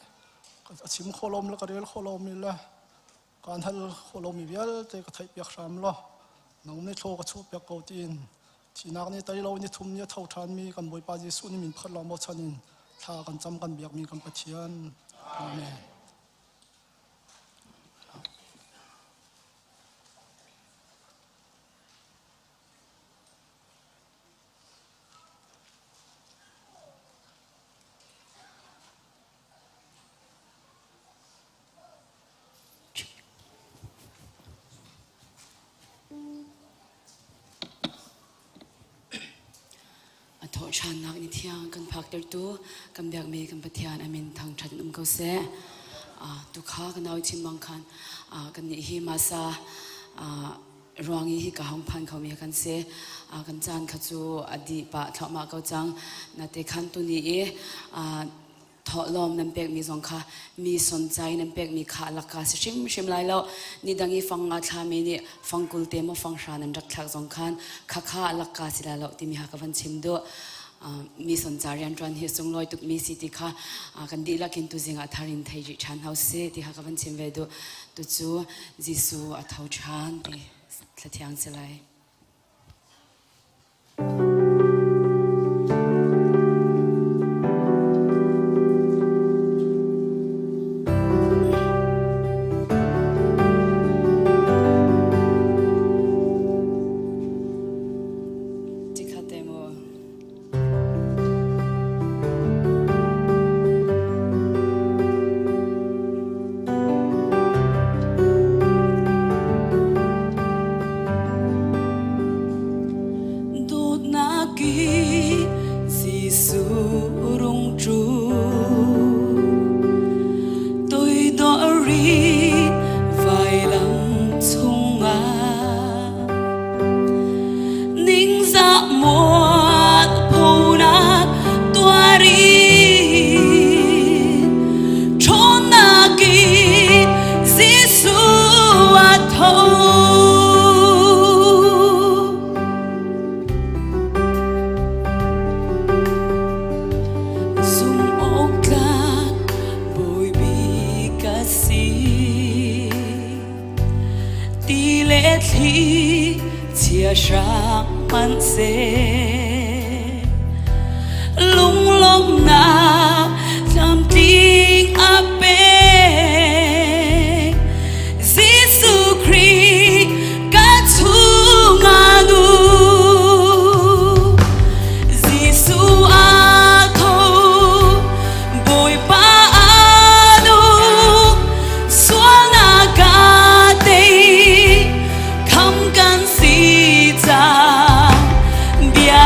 a chim khawh lomi le ka rel khawh lomi le kaan hal khawh lomi vialte ka theihpiak hram law nang nih thlaw ka chuahpiak ko tiin thihnak nih tei lo ni thum ni a tho ṭhanmi kan Bawipa Jesuh nih min pakhat lawng bochan in thla kan cam kan biakmi kan Pathian. Amen.
A thawh ṭhannak ni thiang kan phaktertu kan biakmi kan Pathian a min thangṭhat in um ko seh. Tukha ka nau chim bang khan kannih hi masa ruang i hika hong phan khomi kan si. Kan caan kha cu a dih pah thluahmah ko cang. Nate khan tuni i thawhlawm nan pekmi zong kha mi soncai nan pekmi kha laka si hrimhrim lai lo. Ni dang i fang nga thlami nih fangkul te maw fanghra nan rak thlak zong khan khakha lakka si lai lo timi ha ka van chim duh. Mi sonca rianṭuan hi sunglawi tukmi si ti kha kan dihlak in tuzing ah thar in thei rih ṭhan hau si ti kha ka van chim ve duh. Tucu Jesuh a tho ṭhan ti thlathiang si lai. Chikhate mu.
Dawtnak i Jesuh rung ṭu toidor i vailam chungah Ningzah muat phonak tuarin ṭhawnnak in Jesuh a tho. Zumhawktlak Bawi bik ka si. Ti le thli chia hrang hmanhseh lunglawmhnak tlamtling a pek Jesuh Khrih ka chungah um Jesuh a tho Bawipa a nung sualnak ka tei kham kan si cang bia.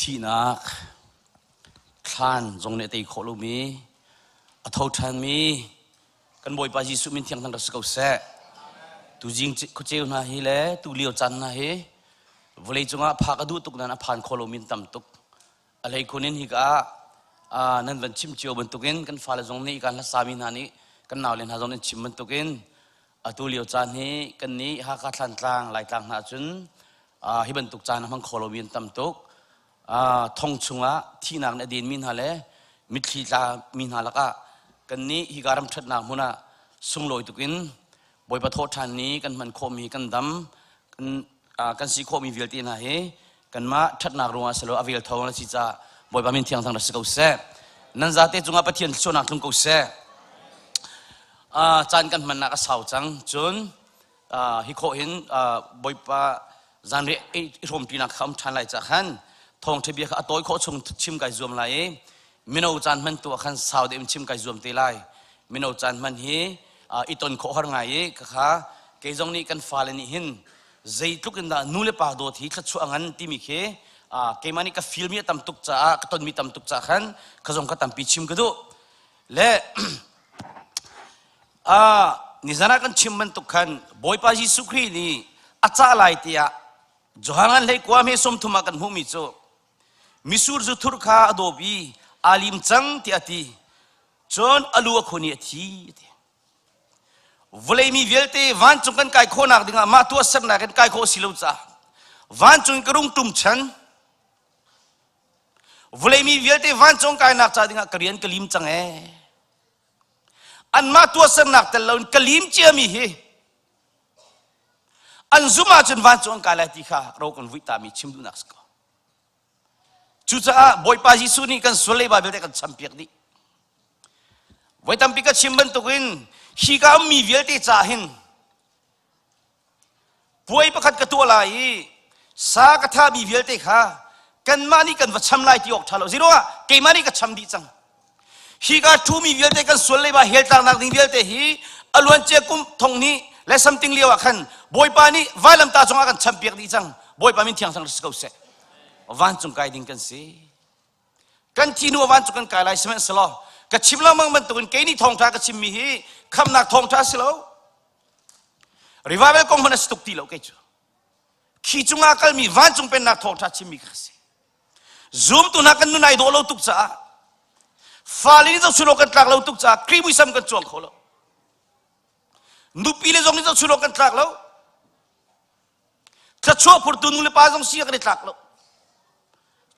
Thihnak thlan zong nih a tei khawh lomi a tho ṭhanmi kan Bawipa Jesuh min thiang thang si ko seh. Tuzing khuaceu hna hi le tu lio caan hna hi vawlei cungah phak a duh tuk nain a phan kho lomi an tam tuk. A hleikhun in hika ah nan van chim cio bantukin kan fale zong nih kan hlasami hna nih kan naule hna zong nih chim bantukin atu lio caan hi kan nih Hakha Thlantlang Laitlang hna cun hi bantuk caan a hmang kho lomi an tam tuk. Thong chungah thihnak nih a denmi hna le mitthli tla mi hna lakah kan nih hika ram ṭhatnak hmun ah sunglawi tukin Bawipa thawhṭhan ni kan hman khawhmi kan dam kan si khawhmi vialte hna hi kanmah ṭhatnak ruangah si lo a vel thawng na si caah Bawipa min thiang thang rak si ko seh. Nan zate cungah Pathian thluachuahnak tlung ko seh. Caan kan hmannak a sau cang. Cun hi khawh hin Bawipa zanriah i hrawmpinak kha um ṭhan lai cah khan thawngṭha bia kha a tawi khawh chung chim kai zuam lai i mino caan hman tu ah khan sau deuh in chim kai zuam te lai. Mino caan hman hi i ton khawh har ngai i khakha kei zong nih kan fale nih hin zeitluk in dah nu le pa dawt hi thluachuah a ngan timi khi keimah nih ka feel mi a tam tuk caah ka tonmi tam tuk caah khan ka zong ka tampi chim ka duh le nizan ah kan chim bantuk khan Bawipa Jesuh Khrih nih a cah lai tiah Johan an hlei kua me 30 ah kan hmuhmi cu misur zu thur kha a dawp i aa lim cang tiah a ti cun a lu a khun i a thi ti Vawlei mi vialte vancung kan kai khawhnak dingah mah tuahsernak in kai khawh si lo caah vancung in ka rung ṭum chan. Vawlei mi vialte vancung kainak ca dingah ka rian ka lim cang ee. Anmah tuahsernak tel loin ka lim ciami hi an zum ahcun vancung an kai lai ti kha ro kan vuih tami chim duhnak si ko. Cucaah Bawipa Jesuh nih kan sual leiba vialte kan champiak dih. Voi tampi ka chim bantukin hi ka ummi vialte ca hin puai pakhat ka tuah lai i sa ka thami vialte kha kanmah nih kan va cham lai ti awk ṭha lo. Zeiruangah keimah nih ka cham dih cang. Hi ka ṭhumi vialte kan sual leiba hell tlaknak ding vialte hi a luancia kum thong hnih le something lio ah khan Bawipa nih vailamtah cungah kan champiak dih cang. Bawipa min thiang sang si ko seh. Vancung kai ding kan si. Kan thi hnu ah vancung kan kai lai sihmanhsehlaw ka chim lengmang bantukin kei nih thawngṭha ka chimmi hi khamnak thawngṭha si lo. Revival kong hmanh a si tuk ti lo kei cu. Khi cungah kalmi vancung pennak thawngṭha chimmi ka si. Zumtu hna kan nun ai dawh lo tuk caah fale nih zohchun awk kan tlak lo tuk caah Khrih muisam kan cuang kho lo. Nupi le zong nih zohchun awk kan tlak lo. Thluachuah phurtu nu le pa zong si kan i tlak lo.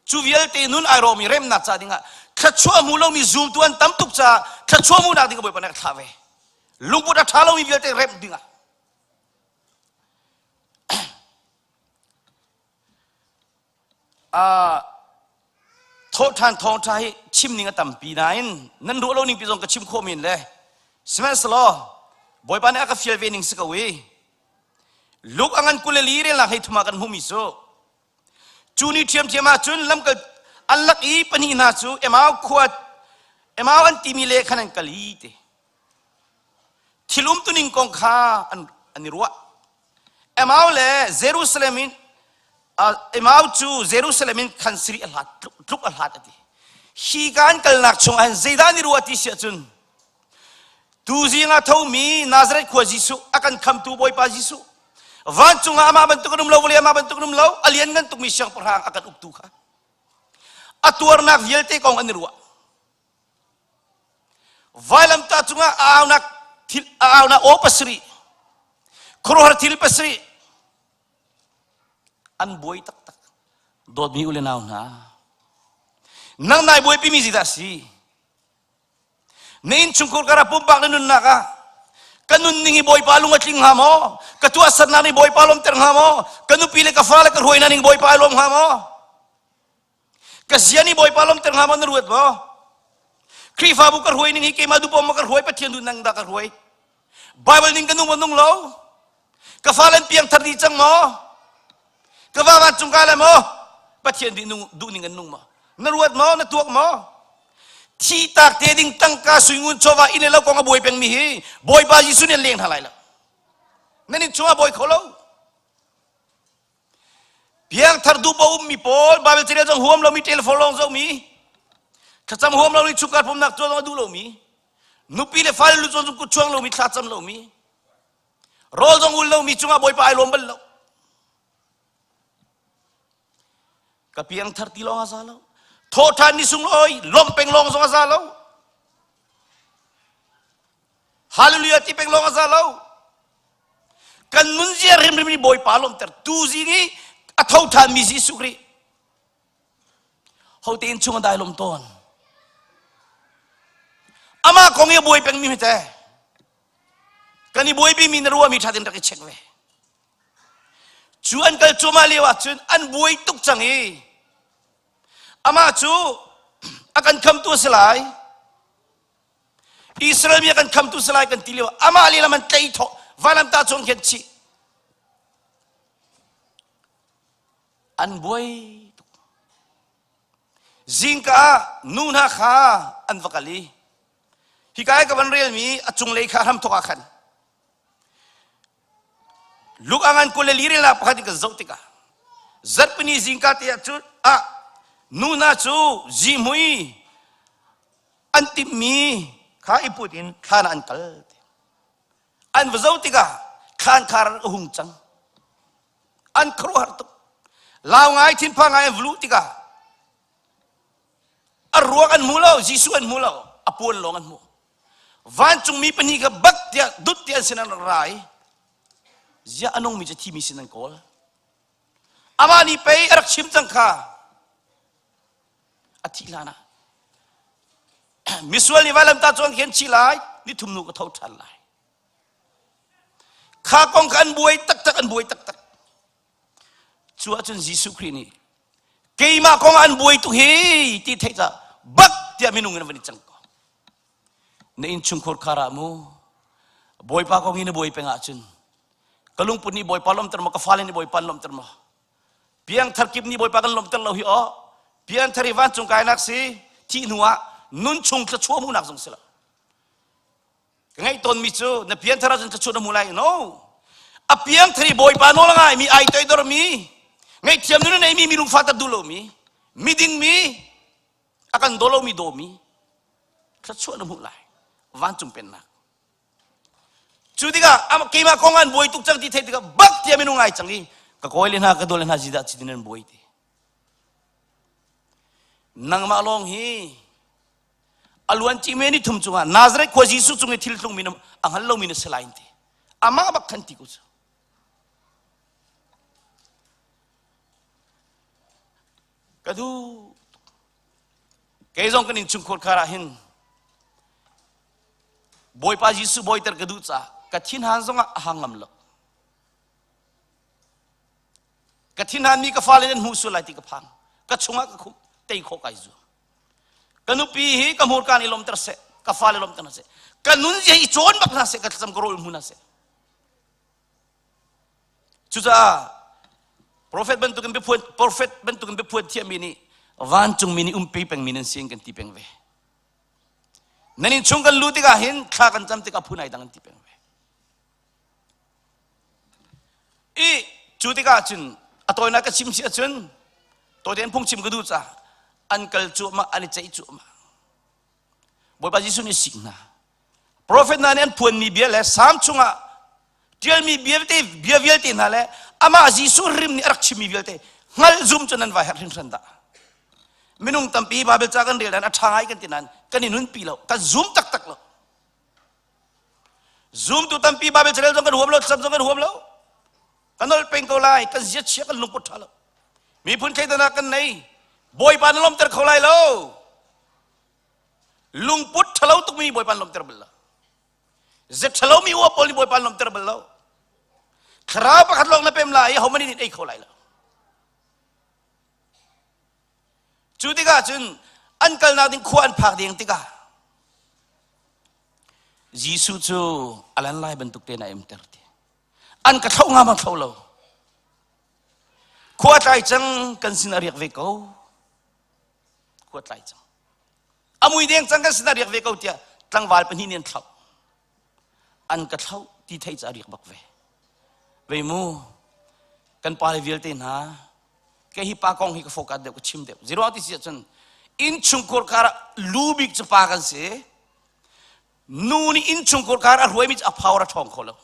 Cu vialte nun ai rawmi remnak ca dingah thluachuah hmu lomi zumtu an tam tuk caah thluachuah hmuhnak ding Bawipa nih a thlah ve. Lungput a ṭha lomi vialte remh dingah Thawhṭhan thawngṭha hi chim ning a tampi nain nan ruah lo ning pi zong ka chim khawh men le sihmanhsehlaw Bawipa nih a ka fial ve ning si ko i Luke a ngan 24 relnak hei thum ah kan hmuhmi cu cu ni ṭhiamṭhiam ah cun lamkal an lak i pahnih hna cu Emau khua Emau an timi le khan an kal i ti thil umtuning kong kha an an i ruah Emau le Jerusalem in Emau cu Jerusalem in khan siri a hlat tluk a hlat a ti. Hi ka an kalnak chung ah zeidah an i ruah ti si ahcun tuzing ah thomi Nazareth khua Jesuh a kan khamtu Bawipa Jesuh vancung ah amah bantuk an um lo vawlei amah bantuk an um lo a lianngan tukmi siangpahrang a kan uktu kha a tuarnak vialte kong an i ruah Vailamtah cungah a aunak thil a aunak aw pasarih khuaruahhar thil pasarih an buai taktak dawtmi u le nau hna nang nai buaipi mi zeidah a si na innchungkhar karah pumpak na nunnak ah ka nunning hi bawipa lung a tling hnga maw ka tuahsernak nih bawipa lawmter hnga maw ka nupi le ka fale ka hruainak ning bawipa ai lawm hnga maw Ka zia nih Bawipa lawmter hnga maw na ruat maw? Khrihfabu ka hruai ning hi keimah duh maw ka hruai Pathian duh nang dah ka hruai? Bible ning ka nung maw nung lo? Ka fale an piangthar dih cang maw? Ka va vancung ka le maw? Pathian duh nung duh ning an nung maw? Na ruat maw? Na tuak maw? Thi tak te ding tangka suingun chawva inn le lo kong a buai pengmi hi Bawipa Jesuh nih an leng hna lai lo. Nan in chungah bawi kho lo. Piangthar duh paoh ummi pawl Bible carel zong huam lomi telephone lawng zohmi thlacam huam lomi chungkhar pumnak tuah zong a duh lomi nupi le fale lu cawn zong kut chuang lomi thlacam lomi rawl zong ul lomi cungah Bawipa ai lawm bal lo ka piangthar ti lawng a za lo thawhṭhan ni sunglawi lawmh peng lawng zong a za lo Hallelujah ti peng lawng a za lo. Kan nunzia hrimhrim nih Bawipa lawmter tu zing i a tho ṭhanmi Jesuh Khrih. Ho tein chung a dai lawm tawn. Amah kong i a buai pengmi hi te. Kan i buaipi mi na ruahmi ṭha tein rak i check ve. Cu an kal cuahmah lio ah cun an buai tuk cang i amah cu a kan khamtu a si lai. Israel mi a kan khamtu si lai kan ti lio amah lehlam an tlei thawh vailamtah cung khin chih an buai tuk zingka ah nu hna kha an va kal i hika i ka van relmi a cunglei kha hramthawk ah khan Luke a ngan 22 relnak pakhat in kan zoh tikah zarhpini zingka te ah cun ah nu hna cu zihmui an timhmi kha i put in thlan ah an kal an va zoh tikah thlan khar a hung cang an khuaruahhar tuk lau ngai thinphang ngai an va luh tikah a ruak an hmu lo Jesuh an hmu lo a puan lawng an hmuh vancungmi pahnih kha bak tiah dut tiah an sin an rak ra i ziah a nungmi cu thimi sin an kawl amah nih pei a rak chim cang kha a thih hlan ah misual nih vailamtah cu an khen chih lai ni thum nu ka tho ṭhan lai kha kong kha an buai taktak an buai taktak cu ahcun Jesuh Khrih nih keimah kong an buai tuk hi ti theih ca bak tiah minung in van i cang ko na innchungkhur khar ah mu bawipa kong i na buai peng ahcun ka lungput nih bawipa lawmter maw ka fale nih bawipa lawmter maw piangthar kip nih bawipa kan lawmter lo hi aw piangthar hi vancung kainak si thih hnu ah nun chung thluachuah hmuhnak zong si lo ka ngaih tawnmi cu na pianthar ahcun thluachuah na hmu lai no a piangthar i bawipa nawl a ngaimi ai toidormi ngaihthiam nun a neimi mi lungfah ter duh lomi miding mi a kan daw lomi dawmi thluachuah na hmuh lai vancung pennak Cu tikah keimah kong an buai tuk cang ti theih tikah bak tiah minung ai cang i ka kawi le hna ka dawle hna zidah chitin an buai ti. Nangmah lawng hi a luan cime ni thum cungah Nazareth khua Jesuh cung i thil tlungmi a hngal lomi na si lai ti. Amah bak khan ti ko cu. Ka duh. Kei zong kan innchungkhur khar ah hin Bawipa Jesuh bawiter ka duh caah ka thinhan zongah a hang ngam lo. Ka thinhan mi ka fale nan hmuh sual lai ti ka phang. Ka chungah ka khumh tei khawh kai zuam. Ka nupi hi ka hmurka nih lawmter seh, ka fale lawmter hna seh. Ka nun zia i cawn bak hna seh, ka thlacam ka rawl hmu hna seh. Cucaah prophet bantukin biaphuan prophet bantukin biaphuan thiammi nih vancungmi nih umpi pengmi nan si in kan ti peng ve. Nan inn chung kan luh tikah hin thla kan cam tikah phun ai dang an ti peng ve. I cu tikah cun a tawinak ka chim si ahcun tawitein phungchim ka duh caah an kal cuahmah an i ceih cuahmah. Bawipa Jesuh nih sik hna. Profet hna nih an phuanmi bia le Salm chungah ṭialmi vialte bia vialte hna le amah Jesuh rim nih a rak chimmi vialte hngalh zum cu nan vai herh hringhran dah. Minung tampi Bible ca kan rel dan a ṭha ngai kan ti nain kan i nunpi lo, kan zum taktak lo. Zumtu tampi Bible carel zong kan huam lo, thlacam zong kan huam lo. Kan nolh peng ko lai, kan zia chia kan lungput ṭha lo. Miphun thleidanak kan nei. Bawipa na lawmter kho lai lo. Lungput ṭhalo tukmi Bawipa na lawmter bal lo. Zet ṭhalo mi uap pawl nih Bawipa an lawmter bal lo. Thlarau pakhat lawng na pem lai i hohmanh nih ei kho lai lo. Cu tikah cun an kalnak ding khua an phak ding tikah Jesuh cu a lan lai bantuk tein a emter ti. An ka thloh nga ma thlo lo. Khua tlai cang kan sin a riak ve ko. Khua tlai cang. A mui deng cang kan sin a riak ve ko tiah tlangval pahnih nih an thlauh. An ka thlauh ti theih cu a riak bak ve. Vei mu, kan pale vialte hna. Ke hi pa kong hi ka focus deuh ka chim deuh. Zero ti si ahcun innchungkhur kar ah lu bik cu pa kan si. Nu nih innchungkhur kar a hruaimi cu a power a ṭhawng kho lo.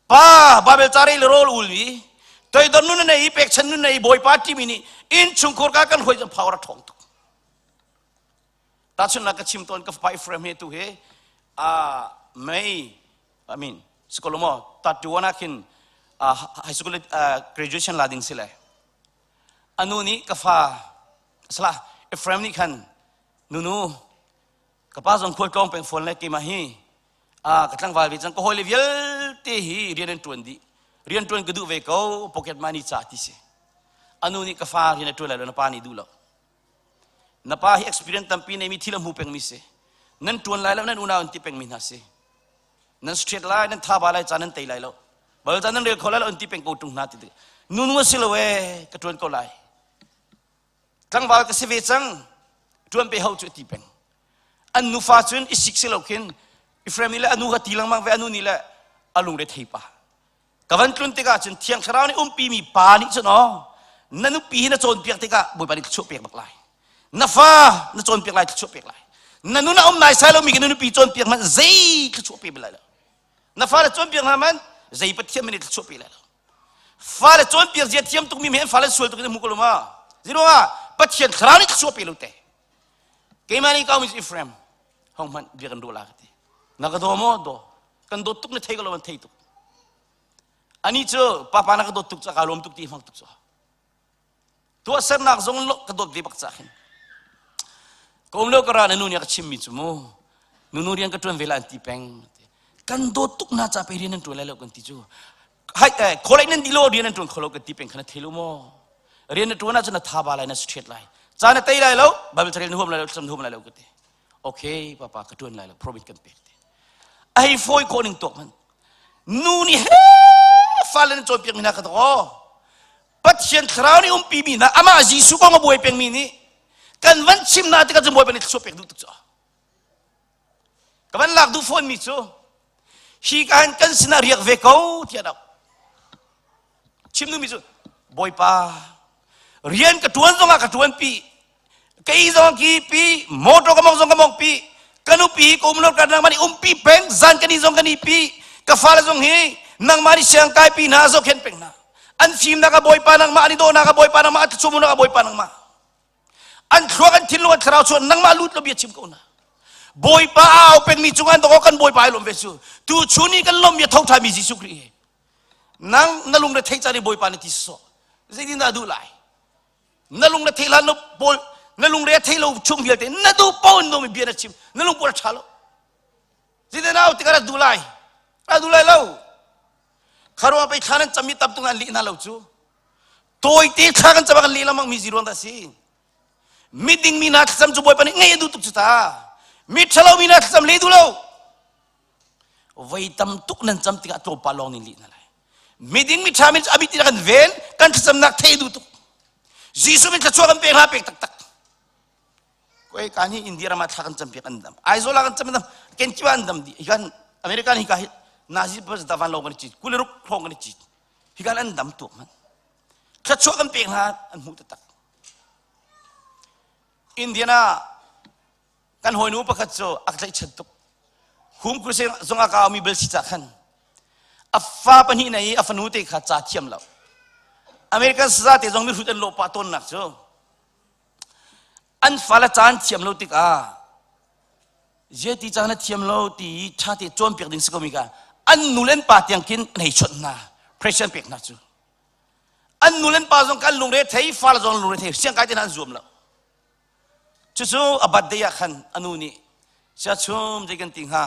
Pa Babel ca rel rawl ul mi toidor nun nei pekchan nun nei Bawipa timi nih innchungkhur kar kan hruai cu power a ṭhawng tuk. Tahchunhnak ka chim tawn ka fapa Ephraim he tu he uh, May I mean sikolomo 31 ah khin uh, high school uh, graduation la ding si le anu nih ka fa salah Ephraim nih khan nunu ka pa zong khual tlawng peng fawn le keimah hi ah ka tlangval ve cang ka hawile vialte hi rian an ṭuan dih rian ṭuan ka duh ve ko pocket money ca ti si anu nih ka fa rian a ṭuan lai lo na pa nih duh lo na pa hi experience tampi neimi thil a hmu pengmi si nan ṭuan lai lo nan unau an ti pengmi hna si nan straight lai nan tha ba lai ca nan tei lai lo bal ca nan rel kho lai lo an ti peng ko ṭung hna ti nunu a si lo e ka ṭuan ko lai tlangval ka si ve cang ṭuan pe ho cu ti peng an nufa cun i sik si lo khin Ephraim nih le anu kha ti lengmang ve anu nih le a lungre thei pa ka van tlun tikah cun thiang thlarau nih umpi mi pa nih cun aw na nupi hi na cawnpiak tikah bawipa nih thluachuah pek bak lai na fa na cawnpiak lai thluachuah pek lai na nun a um nai sai lomi na nupi cawnpiak hmanh zei thluachuah pe lai lo na fa le cawnpiak hna man zei pathian nih thluachuah pe lai lo fale cawnpiak zia thiam tukmi men fale sual tuk in hmu ko lo ma ziruangah pathian thlarau nih thluachuah pe lo te keimah nih kaumi Ephraim hong hmanh bia kan ruah la ka ti na ka daw maw daw kan dawt tuk na thei ko lo an thei tuk ani cu papa na ka dawt tuk ca ka lawm tuk ti hmang tuk cu tuahsernak zong lo ka dawt ve bak ca khin ka um lo ka ra na nu nih a ka chimmi cu mu nunu rian ka ṭuan ve la an ti peng kan dawt tuk na ca pe rian nan ṭuan lai lo kan ti cu hai eh kholai nan di lo rian nan ṭuan kho lo kan ti peng kha na thei lo maw rian na ṭuan ahcun na tha ba lai na straight lai ca na tei lai lo bible carel na huam lai lo thlacam na huam lai lo ka ti okay papa ka ṭuan lai lo promise kan pek ti a hei fawi khawh ning tuak man nu nih he fale nan cawnpiak mi hna ka aw Pathian thlarau nih umpi mi hna amah Jesuh kong a buai pengmi nih kan van chim hna tikah cun Bawipa nih thluachuah pek duh tuk cu ka van lak duh fawn mi cu hi ka hin kan sinah riak ve ko tiah dau chim duhmi cu Bawipa rian ka tuan zongah ka tuan pi kei zong ki pi motor ka mong zong ka mong pi ka nupi ka um lo ka nangmah nih umpi peng zan kan i zong kan i pi ka fale zong hi nangmah nih siang kai pi hna zohkhenh peng hna an fimnak a bawipa nangmah an i dawhnak a bawipa nangmah an thluachuahnak a bawipa nangmah an thluak an thinlung an thlarau chuan nangmah lut lo bia chim ko hna bawipa a au pengmi cungah an kan bawipa ai lawm ve cu tu chun i kan lawm mi a tho ṭhami Jesuh Khrih hi nang na lung re thei caan i bawipa na ti sawh zeitin dah duh lai na lung na thei hlan lo pawl na lung re thei lo chung vialte na duh paoh in mi bia na chim na lung pawl a ṭha lo zeitin au tikah rak duh lai rak duh lai lo kharuang pei thla nan cam mi tam tung an lih hna lo cu tawite thla kan cam kan lih lamang mi ziruang dah si miding mi hna thlacam cu bawipa nih ngaih a duh tuk cu ta mi ṭhalo mi hna thlacam le duh lo voi tam tuk nan cam tikah tlawmpal lawng nih lih hna lai miding mi ṭha mi cu a bit kan ven kan thlacamnak thei duh tuk Jesuh min thluachuah kan pek hna pek taktak koi kan hi India ram ah thla kan cam piak an dam Aizawl ah kan cam dam Kenkiwa an dam di hikan American hi ka hi Nazi pa davan lo kan chi kuliruk hlong kan chi hikan an dam tuk man thluachuah kan pek hna an hmuh taktak Indiana kan hawinu pakhat cu a ka tlaihchan tuk hum crusade zong a kaumi bel si ca khan a fa pahnih nei i a fanu te kha ca thiam lo American saza te zong mihrut an lawh pah tawnnak cu an fale caan thiam lo tikah zeiti caan na thiam lo ti ṭha te cawnpiak ding si ko mi ka an nu le an pa tiang khin an hei chawnh hna pressure an pek hna cu an nu le an pa zong kan lungre thei fale zong lungre thei siang kai te hna an zuam lo Cucu a birthday ah khan a nu nih siachum zei kan ti hnga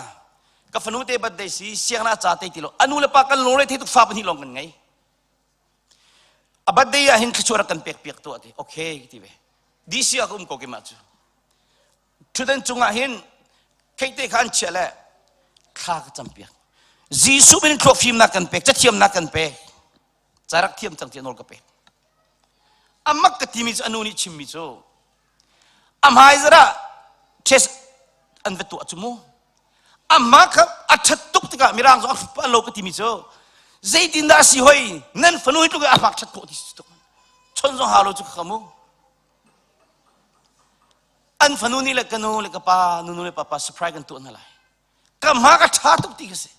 ka fanu te birthday si sianginn ah ca te ti lo a nu le pa kan lungre thei tuk fa pahnih lawng kan ngei a birthday ah hin thluachuah rak kan pek piak tuah ti okay ti ve DC ah ka um ko keimah cu ṭhutdan cungah hin theite kha an chiah le thla ka cam piak Jesuh min thluak fimnak kan pek cathiamnak kan pek ca rak thiam cang tiah nawl ka pek amak ka timi cu anu nih chimmi cu a hmai zarah test an va tuah cu mu amah kha a ṭhat tuk tikah mirang zong a lo ka timi cu zeitin dah a si hoi nan fanu hi tluk a hmak ṭhat khawh ti si tuk. Chon zong hau lo cu ka mu. An fanu nih le ka nu le ka pa, nunu le papa surprise kan tuah hna lai. Ka hma ka ṭha tuk ti ka si.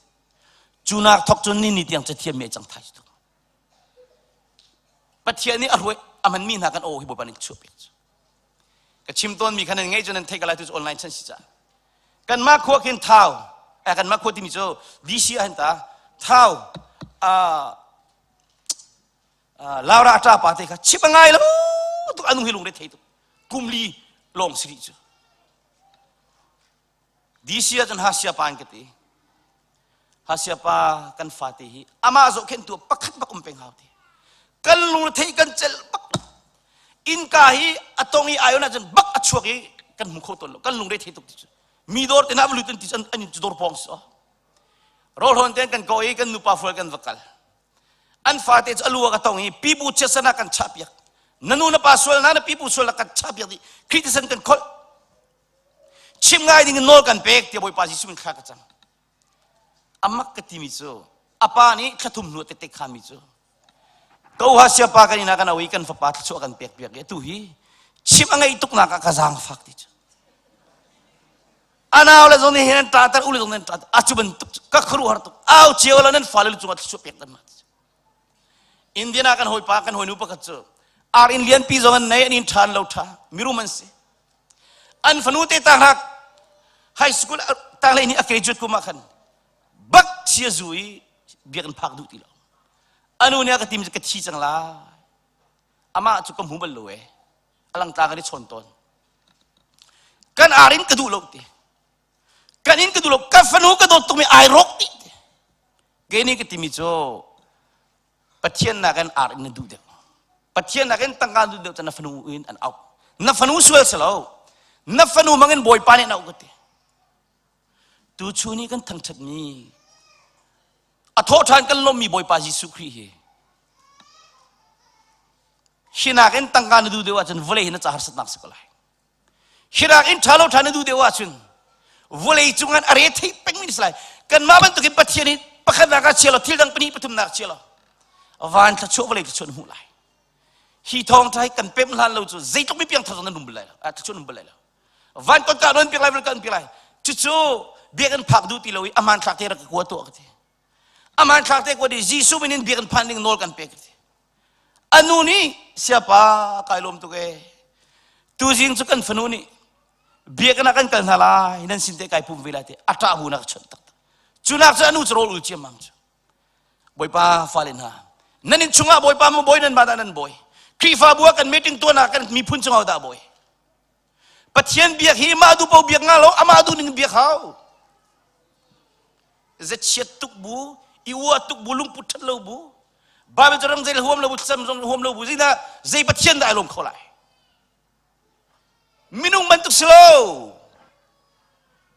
Cu nak thok cun ni ni tiang cathiam mi cang thai tuk. Pathian nih a hruai a hmanmi hna kan aw hi Bawipa nih chuah pek cu. Ka chim tawnmi kha nan ngaih cu nan theih ka lai tu cu online chan si ca. Kanmah khua khin thau, eh, kanmah khua timi cu DC ah hin ta thau uh, uh, Laura a ṭa pa te kha chim a ngai lo tuk anung hi lungre thei tuk. Kum li lawng si rih cu. DC ah cun Hasia pa an ka ti. Hasia pa kan fate hi amah zohkhenhtu pakhat bak um peng hau ti. Kan lungre kan celh bak. Innka hi a tong i ayon ahcun bak a chuak i kan hmu kho tawn lo. Kan lungre thei tuk ti cu. Mi dawr te na va lut ti cu an in cu dawr pawng si. Rawl hawn ten kan ko i kan nupa fual kan va kal. An fate cu a lu ah ka tong i pipu chiatsan ah kan chah piak. Na nu na pa sual na na pipu sual na kan chah piak dih. Khrih thisen kan kholh. Chim ngai ding in nawl kan pek tiah Bawipa Jesuh in thla ka cam. Amak ka timi cu a pa nih thlathum hnu tete khami cu ko ha siapa kan ina kan awi kan fapa thluachuah kan pek piak i atu hi chim a ngeih tuknak ah ka zaang fak ti cu anau le zong nih hin an ṭa tar u le zong nih an ṭa a cu bantuk ka khuaruahhar tuk au cio la nan fale cungah thluachuah pek dan ma ti cu Indiana kan hawipa kan hawinu pakhat cu ar inn lianpi zong an nei an inn ṭha an lo ṭha mirum an si An fanu te tangrak high school tanglei nih a graduate kum ah khan bak chia zu i biakinn phak duh ti lo. Anu nih a ka tim ka thi cang lai. Amah cu ka hmu bal lo e. Alang tla kan i chawn tawn. Kan ar in ka duh lo ti. Kan in ka duh lo. Ka fanu ka dawt tukmi ai rawk ti. Kei nih ka timi cu Pathian nakin ar in na duh deuh. Pathian nakin tangka duh deuh na fanu in an auh. Na fanu sual si lo. Na fanu mangin Bawipa nih an auh ka ti. Tu chun i kan thangṭhatmi a thawh ṭhan kan lawmmi Bawipa Jesuh Khrih hi hi nakin tangka na duh deuh ahcun vawlei hi na ca harsatnak si ko lai. Hirak in ṭha lo ṭha na duh deuh ahcun vawlei cungah a re thei pengmi na si lai. Kanmah bantukin Pathian hi pakhatnak ah chia lo, thil dang pahnih pathumnak chia lo. Van thluachuah vawlei thluachuah na hmuh lai. Hi thawngṭha hi kan pemh hlan lo cu zeitluk mi piang thar zong nan rum bal lai lo. Thluachuah nan bal lai lo. Van kotka non piak lai, van kan piak lai. Cucu biakinn phak duh ti lo i a hmanthlak te rak ka kua tuah ka ti. A hmanthlak te kua di Jesuh min in biakinn phan ding nawl kan pek ka ti. A nu nih siapa kai lawm tuk ee. Tuzing cu kan fanu nih biakinn ah kan kal hna lai nan sin te kai pum ve lai te a ṭah bu na ka chawnh taktak. Cu nak cu a nu cu rawl ul ciammam cu. Bawipa fale hna nan inn chungah Bawipa maw bawi nan mah dah nan bawi. Khrihfabu ah kan meeting tuan ah kan miphun cungah dah bawi. Pathian biak hi mah duh paoh biak nga lo amah duh ning biak hau. Zachiat tuk bu, i uah tuk bu, lungput ṭhat lo bu, Bible cu ram zei huam lo bu, thlacam zong huam lo bu, zeidah zei Pathian dah ai lawm kho lai? Minung bantuk si lo.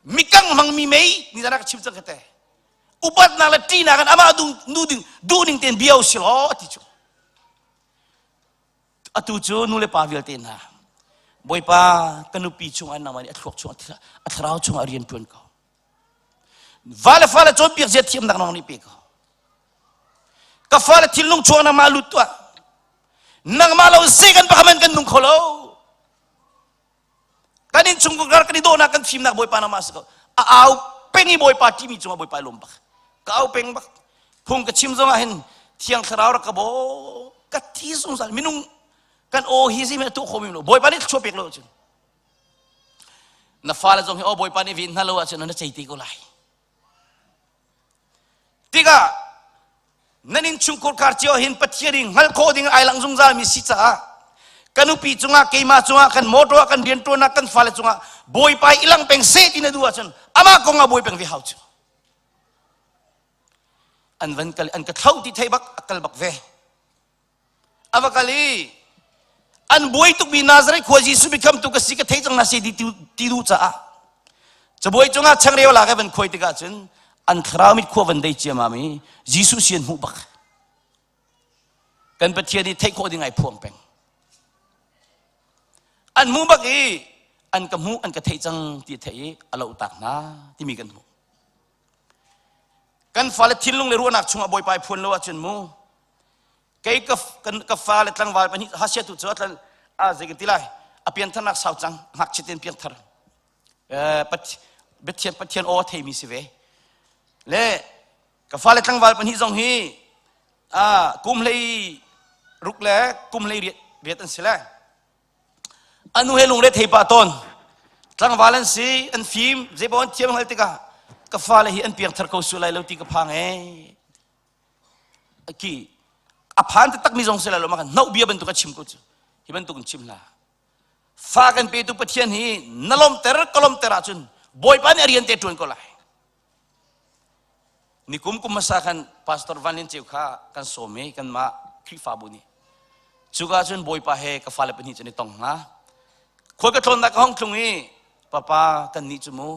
Mikang hmangmi mei ni ka chim cang ka te. Upatnak le ṭihnak in amah duh nu ding duh ning tein bia si law ti cu. Atu cu nu le pa vialte hna Bawipa ka nupi chungah nangmah nih a thluak chungah a thlarau chungah rian ṭuan ko. Va le fale cawnpiak zia thiamnak nang nih pe ko. Ka fale thinlung chuak nangmah lut tuah. Nangmah lo zei kan pakhat man kan nung kho lo. Kan in chung kar kan i dawhnak kan fimnak Bawipa nangmah si ko. A au peng i Bawipa timi cungah Bawipa i lawm bak. Ka au peng bak. Phung ka chim zongah hin thiang thlarau rak ka bawm. Ka thi zungzal minung kan aw hi zei tuah kho mi lo. Bawipa nih thluachuah pek lo cun. Na fale zong hi aw Bawipa nih ven hna lo ahcun na cei te ko lai. Tikah nan innchungkhar kar cio hin Pathian i hngalh khawh ding ai lang zungzal mi si caah ka nupi cungah keimah cungah kan motor ah kan riantuannak kan fale cungah Bawipa i lang peng seh ti na duh ahcun amah kong ah bawi peng ve hau cu an van kal an ka thlo ti thei bak a kal bak ve A va kal i an buai tukmi Nazareth khua Jesuh biakam tu ka si ka thei cang na si ti ti duh caah cabuai cungah changreu lak i van khuai tikah cun an thlarau mit khua van dei ciamam i Jesuh si an hmuh bak. Kan Pathian i theih khawh ding ai phuang peng. An hmuh bak i an ka hmuh an ka theih cang ti theih i a loh tak hna timi kan hmuh. Kan fale thinlung le ruahnak chungah Bawipa i phuan lo ahcun mu. Kei ka ka fa le tlangval pahnih hasia tu cu atlan a zei kan ti lai a piantharnak sau cang ngakchia ten piangthar Pathian Pathian aw a theimi si ve le ka fale tlangval pahnih zong hi kum hlei ruk le kum hlei riat riat an si le anu he lungre thei pah tawn tlangval an si an fim zeipaoh an thiam hngal tikah ka fale hi an piangthar ko su lai lo ti ka phang ee ki a phan taktak mi zong si lai lo ma kan hnauh bia bantuk a chim ko cu hi bantuk in chim hlah Fa kan petu Pathian hi na lawmhter ka lawmhter ahcun Bawipa nih a rian te ṭuan ko lai. Nikum kum hmasa khan Pastor Van Lian Ceu kha kan sawm i kanmah Khrihfabu nih. Cuka cun Bawipa he ka fale pahnih cu an i tong hna. Khual ka tlawnnak ka hong tlung i papa kan nih cu mu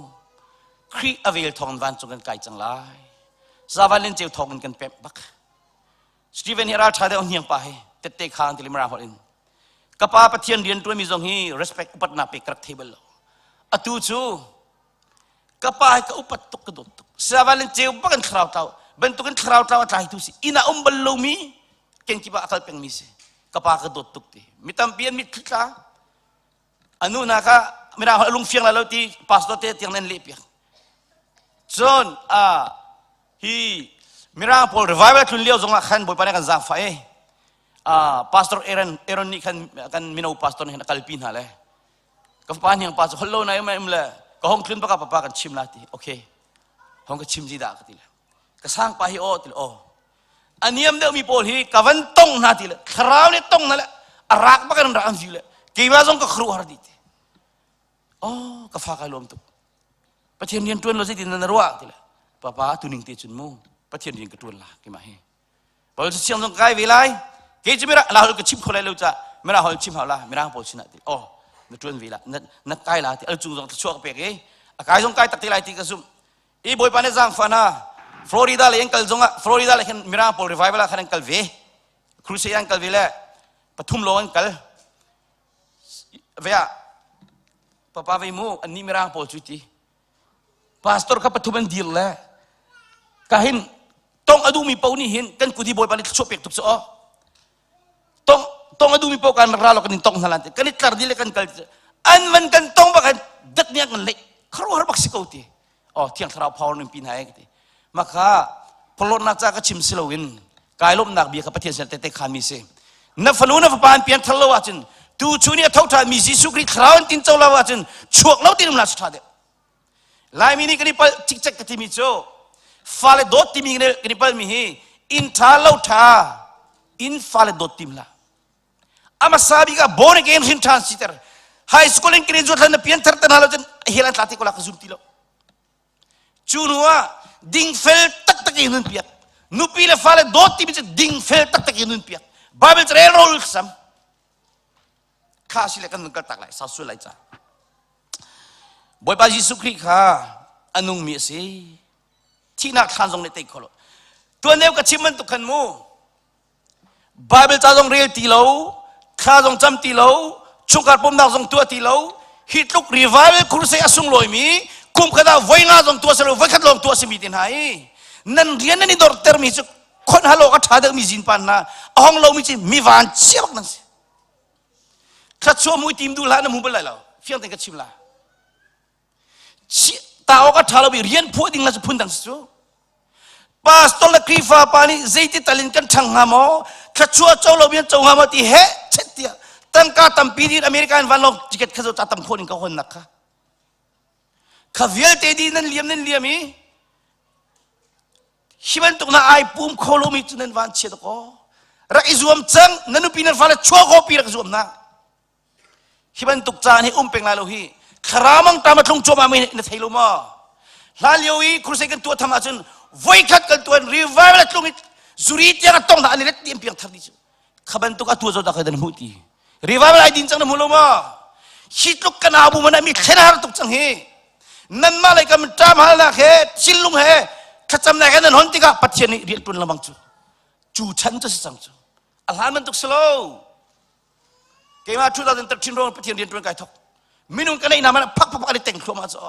Khrih a vel thawng in vancung kan kai cang lai. Za Van Lian Ceu thawng in kan pemh bak. Stephen hi ral ṭha deuh hniang pa hi tette kha an ti limra holh in ka pa Pathian rian ṭuanmi zong hi respect upatnak pek ka rak thei bal lo atu cu ka pa hi ka upat tuk ka dawt tuk savan in ceu bak in thlarau tlau bantukin thlarau tlau a tlaitu si inn ah um bal lomi kenkip ah a kal pengmi si ka pa ka dawt tuk ti mi tampi an mitthli tla anu hna kha mirang holh a lung fiang lai lo ti pastor te tiang nan leh piak cun a hi mirang pawl revival tlun lio zongah khan bawipa nih kan zaangfah i pastor Aaron Aaron nih khan kan mino pastor nih khan a kalpi hna le ka fapa hniang pa cu holh lo na im im le ka hong tlun baka papa kan chim la ti okay hong ka chim ji dah ka ti le ka sang pa hi aw ti le aw a niam deuh mi pawl hi ka van tong hna ti le thlarau nih tong hna le a rak bak in rak an view le keimah zong ka khru har di ti oh ka fa kai lawm tuk pathian rian tuan lo zeitin na ruah ti le papa tu ning te cun mu pathian rian ka tuan la keimah hi Paul cu siang zong kai ve lai kei cu mira la ka chim kho lai lo ca mira hol chim hau la mirang pawl sinah ti oh na tuan ve la na na kai la ti al cung zong thluachuah ka pek i a kai zong kai tak te lai ti ka zumh i bawipa nih zaangfah hna Florida le an kal zongah Florida le khan mirang pawl revival ah khan an kal ve crusade an kal ve le pathum lawng an kal ve ah papa ve mu annih mirang pawl cu ti Pastor kha pathum an dir le ka hin tong a duhmi paoh nih hin kan kut hi Bawipa nih thluachuah pek tuk cu aw. Tong tong a duhmi paoh kan rak ra lo kan in tong hna lan ti kan i tlar dih le kan kal an van kan tong bak hin dat nih an kan leih khuaruahhar bak si ko ti. Oh thiang thlarau power ning pi hna e ka ti. Maka phorhlawtnak ca ka chim si loin kai lawmhnak bia kha Pathian sin tete khan mi si. Na fanu na fapa an pian thar lo ahcun tu chu nih a tho ṭhan mi Jesuh Khrih thlarau an tin co lo ahcun chuak lo tin um la ṭha deuh. Laimi nih kan i palh cikcek ka timi cu fale dawt timi kan i palmi hi inn ṭha lo ṭha inn fale dawt tim hlah. Amasa bik ah born again hrin ṭhan siter. High school in graduate hlan na pian thar te hna lo cun hell an tla te ko la ka zum ti lo. Cu hnu ah dingfel taktak in nun piak. Nupi le fale dawt timi cu dingfel taktak in nun piak. Bible cu rel rol sam. Kha si le kan nun kal tak lai, sau sual lai ca. Bawipa Jesuh Khrih kha a nungmi a si. Thihnak thlan zong nih tei kho lo. Tuan deuh ka chim bantuk khan mu. Bible ca zong rel ti lo, thla zong cam ti lo, chungkhar pumnak zong tuah ti lo, hi tluk revival crusade a sunglawimi kum khat ah voi nga zong tuah selo voi khat lawng tuah simi te hna i nan rian nan i dortermi cu khon halo a ṭha deuhmi zinpan hna a hong lomi cu mi van chia bak nan si thluachuah mui tim duh hlah na hmu bal lai lo fiang tein ka chim la ta awk a ṭha lomi rian phuah ding la cu phun dang si cu Pastor le Khrihfa pa nih zeiti tal in kan ṭhang hnga maw thluachuah co lo an co hnga maw ti he chet tiah tangka tampi din America in vanlawng ticket kha zo ta tam khawh ning ka honnak kha kha vialte di nan liam nan liam i hi bantuk na ai pum kho lomi cu nan van chia ko rak i zuam cang na nupi nan fale chuah ko pi rak zuam na Hi bantuk caan hi um peng lai lo hi. Thlarau mangtam a tlung cuahmah mi na thei lo maw? Hlan lio i crusade kan tuah tham ahcun voikhat kan tuan revival a tlung i zuri tiang a tong hna an i let ti an piang thar dih cu. Kha bantuk a tuah zo dah kan hmuh ti. Revival ai din cang na hmu lo maw? Hi tluk kan abu man mi thlen har tuk cang hi. Nanmah lei kam ṭam halnak he thinlung he thlacamnak he nan hon tikah Pathian nih rian ṭuan lengmang cu. Cu chan cu si cang cu. A hlan bantuk si lo. Keimah 2013 ruang Pathian rian ṭuan kai thok. Minung ka neih hna man phak phak an i teng thluahmah cu.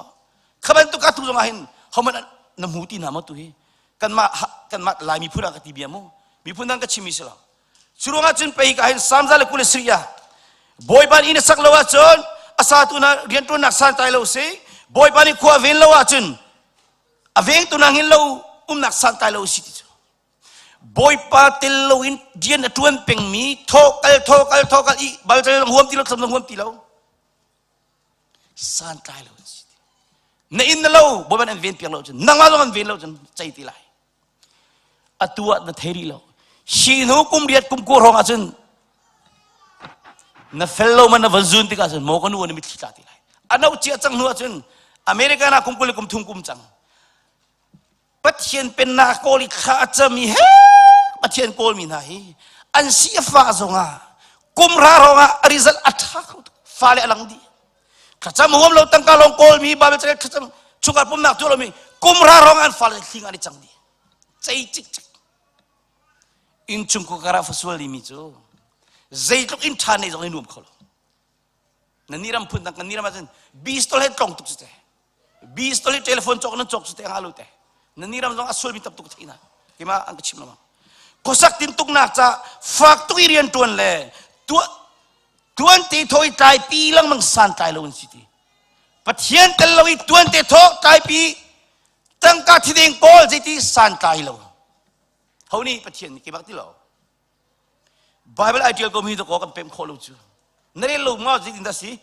Kha bantuk ka tu zong ah hin homan na hmu ti hna maw tu hi kanmah kanmah Lai miphun ah ka ti bia mu. Miphun dang ka chim mi si lo. Cu ruangah cun pei ka hin Samza le kul sri ah Bawipa nih inn a sak lo ahcun a satu hna rianṭuannak santlai lo si. Bawipa nih khua a ven lo ahcun a vengtu hna hngin lo umnak santlai lo si ti cu. Bawipa tel loin rian a ṭuan pengmi thaw kal thaw kal thaw kal i bal huam ti lo thlum huam ti lo. Santlai lo an si. Na inn na lo Bawipa nih an ven piak lo cun nangmah zong an ven lo cun cei ti lai. Atu ah na thei rih lo. Hi hnu kum riat kum kua hrawng ahcun na fel lo man na van zun tikah cun maw ka nu na mitthli tla ti lai. A no cia cang hnu ahcun America na kum 20 le kum thum kum cang. Pathian pennak kawl i thla a cam i he Pathian kawlmi hna hi an si a fah zongah kum ra hrawng ah a result a ṭha kho tuk. Fale a lang dih. Thlacam huam lo tangka lawng kawlmi Bible carel thlacam chungkhar pumnak tuah lomi kum ra hrawng an fale hling an i cang dih. Cei cikcek. Innchung kar ah fasual dimi cu zeitluk in ṭha nei zong i nuam kho lo. Na ni ram phun dang kan ni ram ahcun bistol he tlong tuk cu te. Bistol he telephone cawk nan cawk cu te nga lo te. Na ni ram zong a sualmi tam tuk theih na. Keimah an ka chim lama. Khuasak tin tuknak ca fak tuk i rian ṭuan le tuah tuante thaw i tlaipi lengmang santlai lo an si ti. Pathian tel lo i tuante thaw tlaipi tangka thideng kawl zeiti santlai lo. Ho nih Pathian nih keimah ti lo. Bible ai ṭial ko mi dakaw kan pemh khawh lo cu. Na rel lo maw zeitin dah si?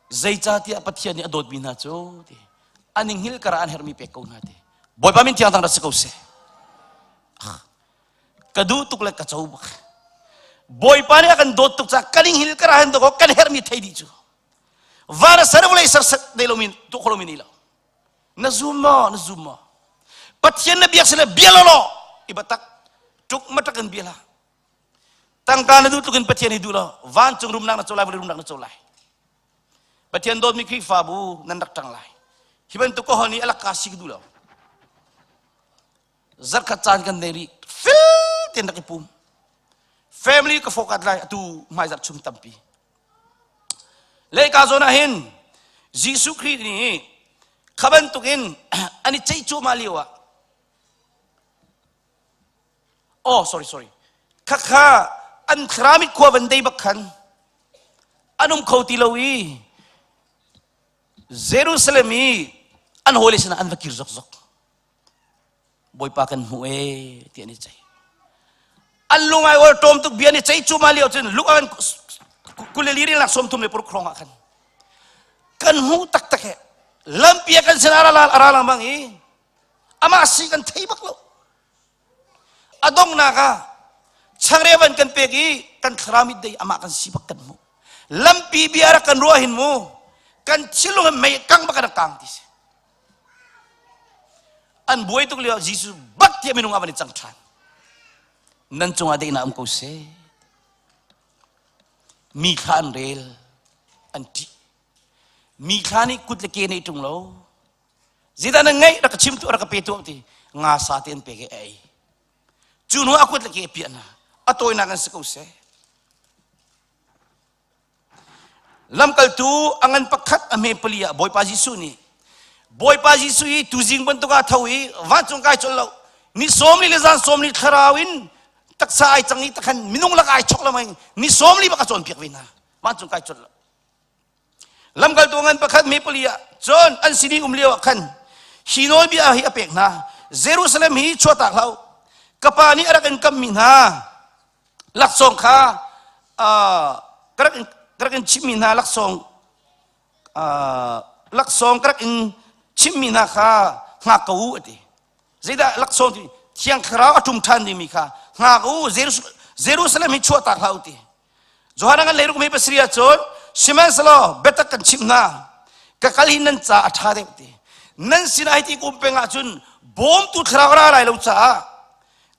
Zeicahtiah Pathian nih a dawtmi hna cu ti an i hngilh karah an herhmi pek ko hna ti. Bawipa min thiang tang rak si ko seh. Ka duh tuk le ka co bak. Bawipa nih a kan dawt tuk caah kan i hngilh karah hin dakaw kan herhmi thei dih cu. Van a ser vawlei ser set nei lomi tuah kho lomi nei lo. Na zum maw? Na zum maw? Pathian na biak sile bia lo law i batak tuk matak in bia la. Tangka na duh tluk in Pathian hi duh lo. Vancung rumnak na co lai, vawlei rumnak na co lai. Pathian dawtmi Khrihfabu nan rak ṭang lai. Hi bantuk ka hon i a lakka si ka duh lo. Zarkhat caan kan nei rih. Fel tein rak i pum. Family ka focus lai atu hmaizarh chung tampi. Leika zawn ah hin Jesuh Khrih nih kha bantukin an i ceih cuahmah lio ah oh sorry sorry khakha an thlarami khua van dei bak khan an um kho ti lo i Jerusalem i an hawile sinah an va kir zokzok Bawipa kan hmuh ee ti an i ceih. An lung ai ol ṭawm tuk bia an i ceih cu ma lio cun luk an kuleli rilnak 36 khrong ah khan kan hmuh taktak he lampi ah kan sin ara ara lengmang i amah si kan thei bak lo a donghnak ah changreu an kan pek i kan thlarau mit dei amah kan si bak kan hmuh lampi bia rak kan ruah hin mu kan thilung mei kang bak kan kang ti si An buai tuk lio Jesuh bak tiah minung ah van i cang ṭhan. Nan cungah daihnak um ko seh. Mi thla an rel, an ṭih. Mi thla nih kut le ke nei ṭung lo. Zeidah nan ngeih rak ka chim tuah rak ka pe tuah ti nga sa te an pek i a ei. Cu hnu a kut le ke a piah hna. A tawinak an si ko seh. Lamkaltu a ngan pakhat a hme pali ah Bawipa Jesuh nih Bawipa Jesuh hi tuzing bantuk ah tho i vancung kai colh lo ni 40 le zan 40 thlarau in taksa ai cang i takhan minung lak ai chok lamang ni 40 bak a cawnpiak ve hna vancung kai colh lo lamkaltu ngan pakhat hme pali ah cun an sin i um lio ah khan hi nawlbia hi a pek hna Jerusalem hi chuahtak hlah u ka pa nih a rak in kammi hna laksawng kha ka rak in ka rak in chimhmi hna laksawng laksawng ka rak in chimhmi hna kha hngak ko u a ti zeidah laksawng ti thiang thlarau a ṭum ṭhan dingmi kha hngak u Jerusalem hi chuahtak hlah u ti Johan ngan leiruk mi pasarih ah cun sihmanhsehlaw biatak kan chimh hna ka kal hi nan ca a ṭha deuh ti nan sinah hi ti kum peng ahcun bawmtu thlarau ra lai lo caah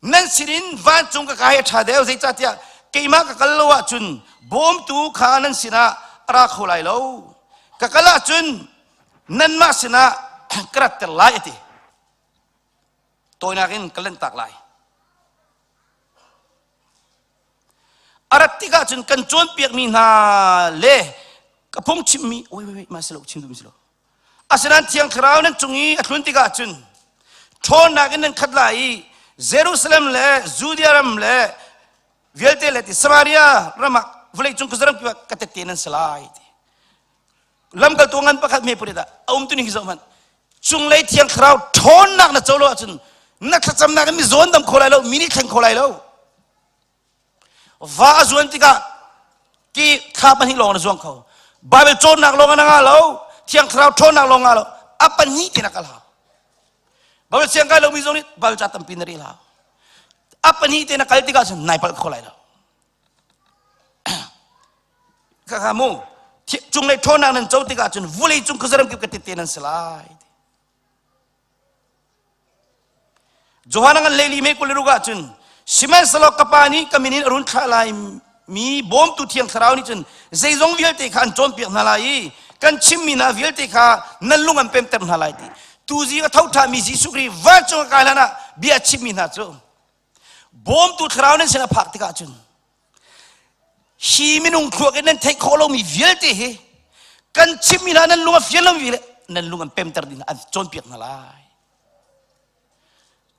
nan sinin vancung ka kai a ṭha deuh zeicahtiah keimah ka kal lo ahcun bawmtu kha nan sinah a ra kho lai lo ka kal ahcun nanmah sinah ka ratter lai a ti tawinak in ka lanhtak lai a rat tikah cun kan cawnpiakmi hna le ka phung chimmi wait wait wait mah si lo chim duhmi si lo asinain thiang thlarau nan cung i a tlun tikah cun. Ṭhawnnak in nan khat lai i Jerusalem le Judea ram le vialte le ti Samaria ram ah vawleicung khuazaram kip ah ka tette nan si lai ti. Lamkaltu ngan pakhat me puri dah a um tu ning hi zoh hmanh. Cunglei thiang thlarau ṭhawnnak na co lo ahcun na thlacamnak in mi zawn dam kho lai lo, mi nih thleng kho lai lo. Va a zuan tikah ki thla pahnih lawng na zuang kho. Bible cawnnak lawng na ngah lo, thiang thlarau ṭhawnnak lawng ngah lo, a pahnih te na kal hau. Bible siang kai lomi zong nih Bible ca tampi na rel hau. A pahnih te na kal tikah cun nai palh kho lai lo. Khakha mu, cunglei ṭhawnnak nan co tikah cun vulei cung khuazaram kip ka tette nan si lai. Johan ngan leili me kul ruk ah cun sihmanhsehlaw ka pa nih ka min in a run thlah lai mi bawmtu thiang thlarau nih cun zeizong vialte kha an cawnpiak hna lai i kan chimmi hna vialte kha nan lung an pemter hna lai ti tuzing a tho ṭhami Jesuh Khrih vancung a kai hlan ah bia chimmi hna cu bawmtu thlarau nan sin a phak tikah cun hi minung thluak in nan theih khawh lomi vialte hi kan chimmi hna nan lung a fian lomi le nan lung an pemter ding an cawnpiak hna lai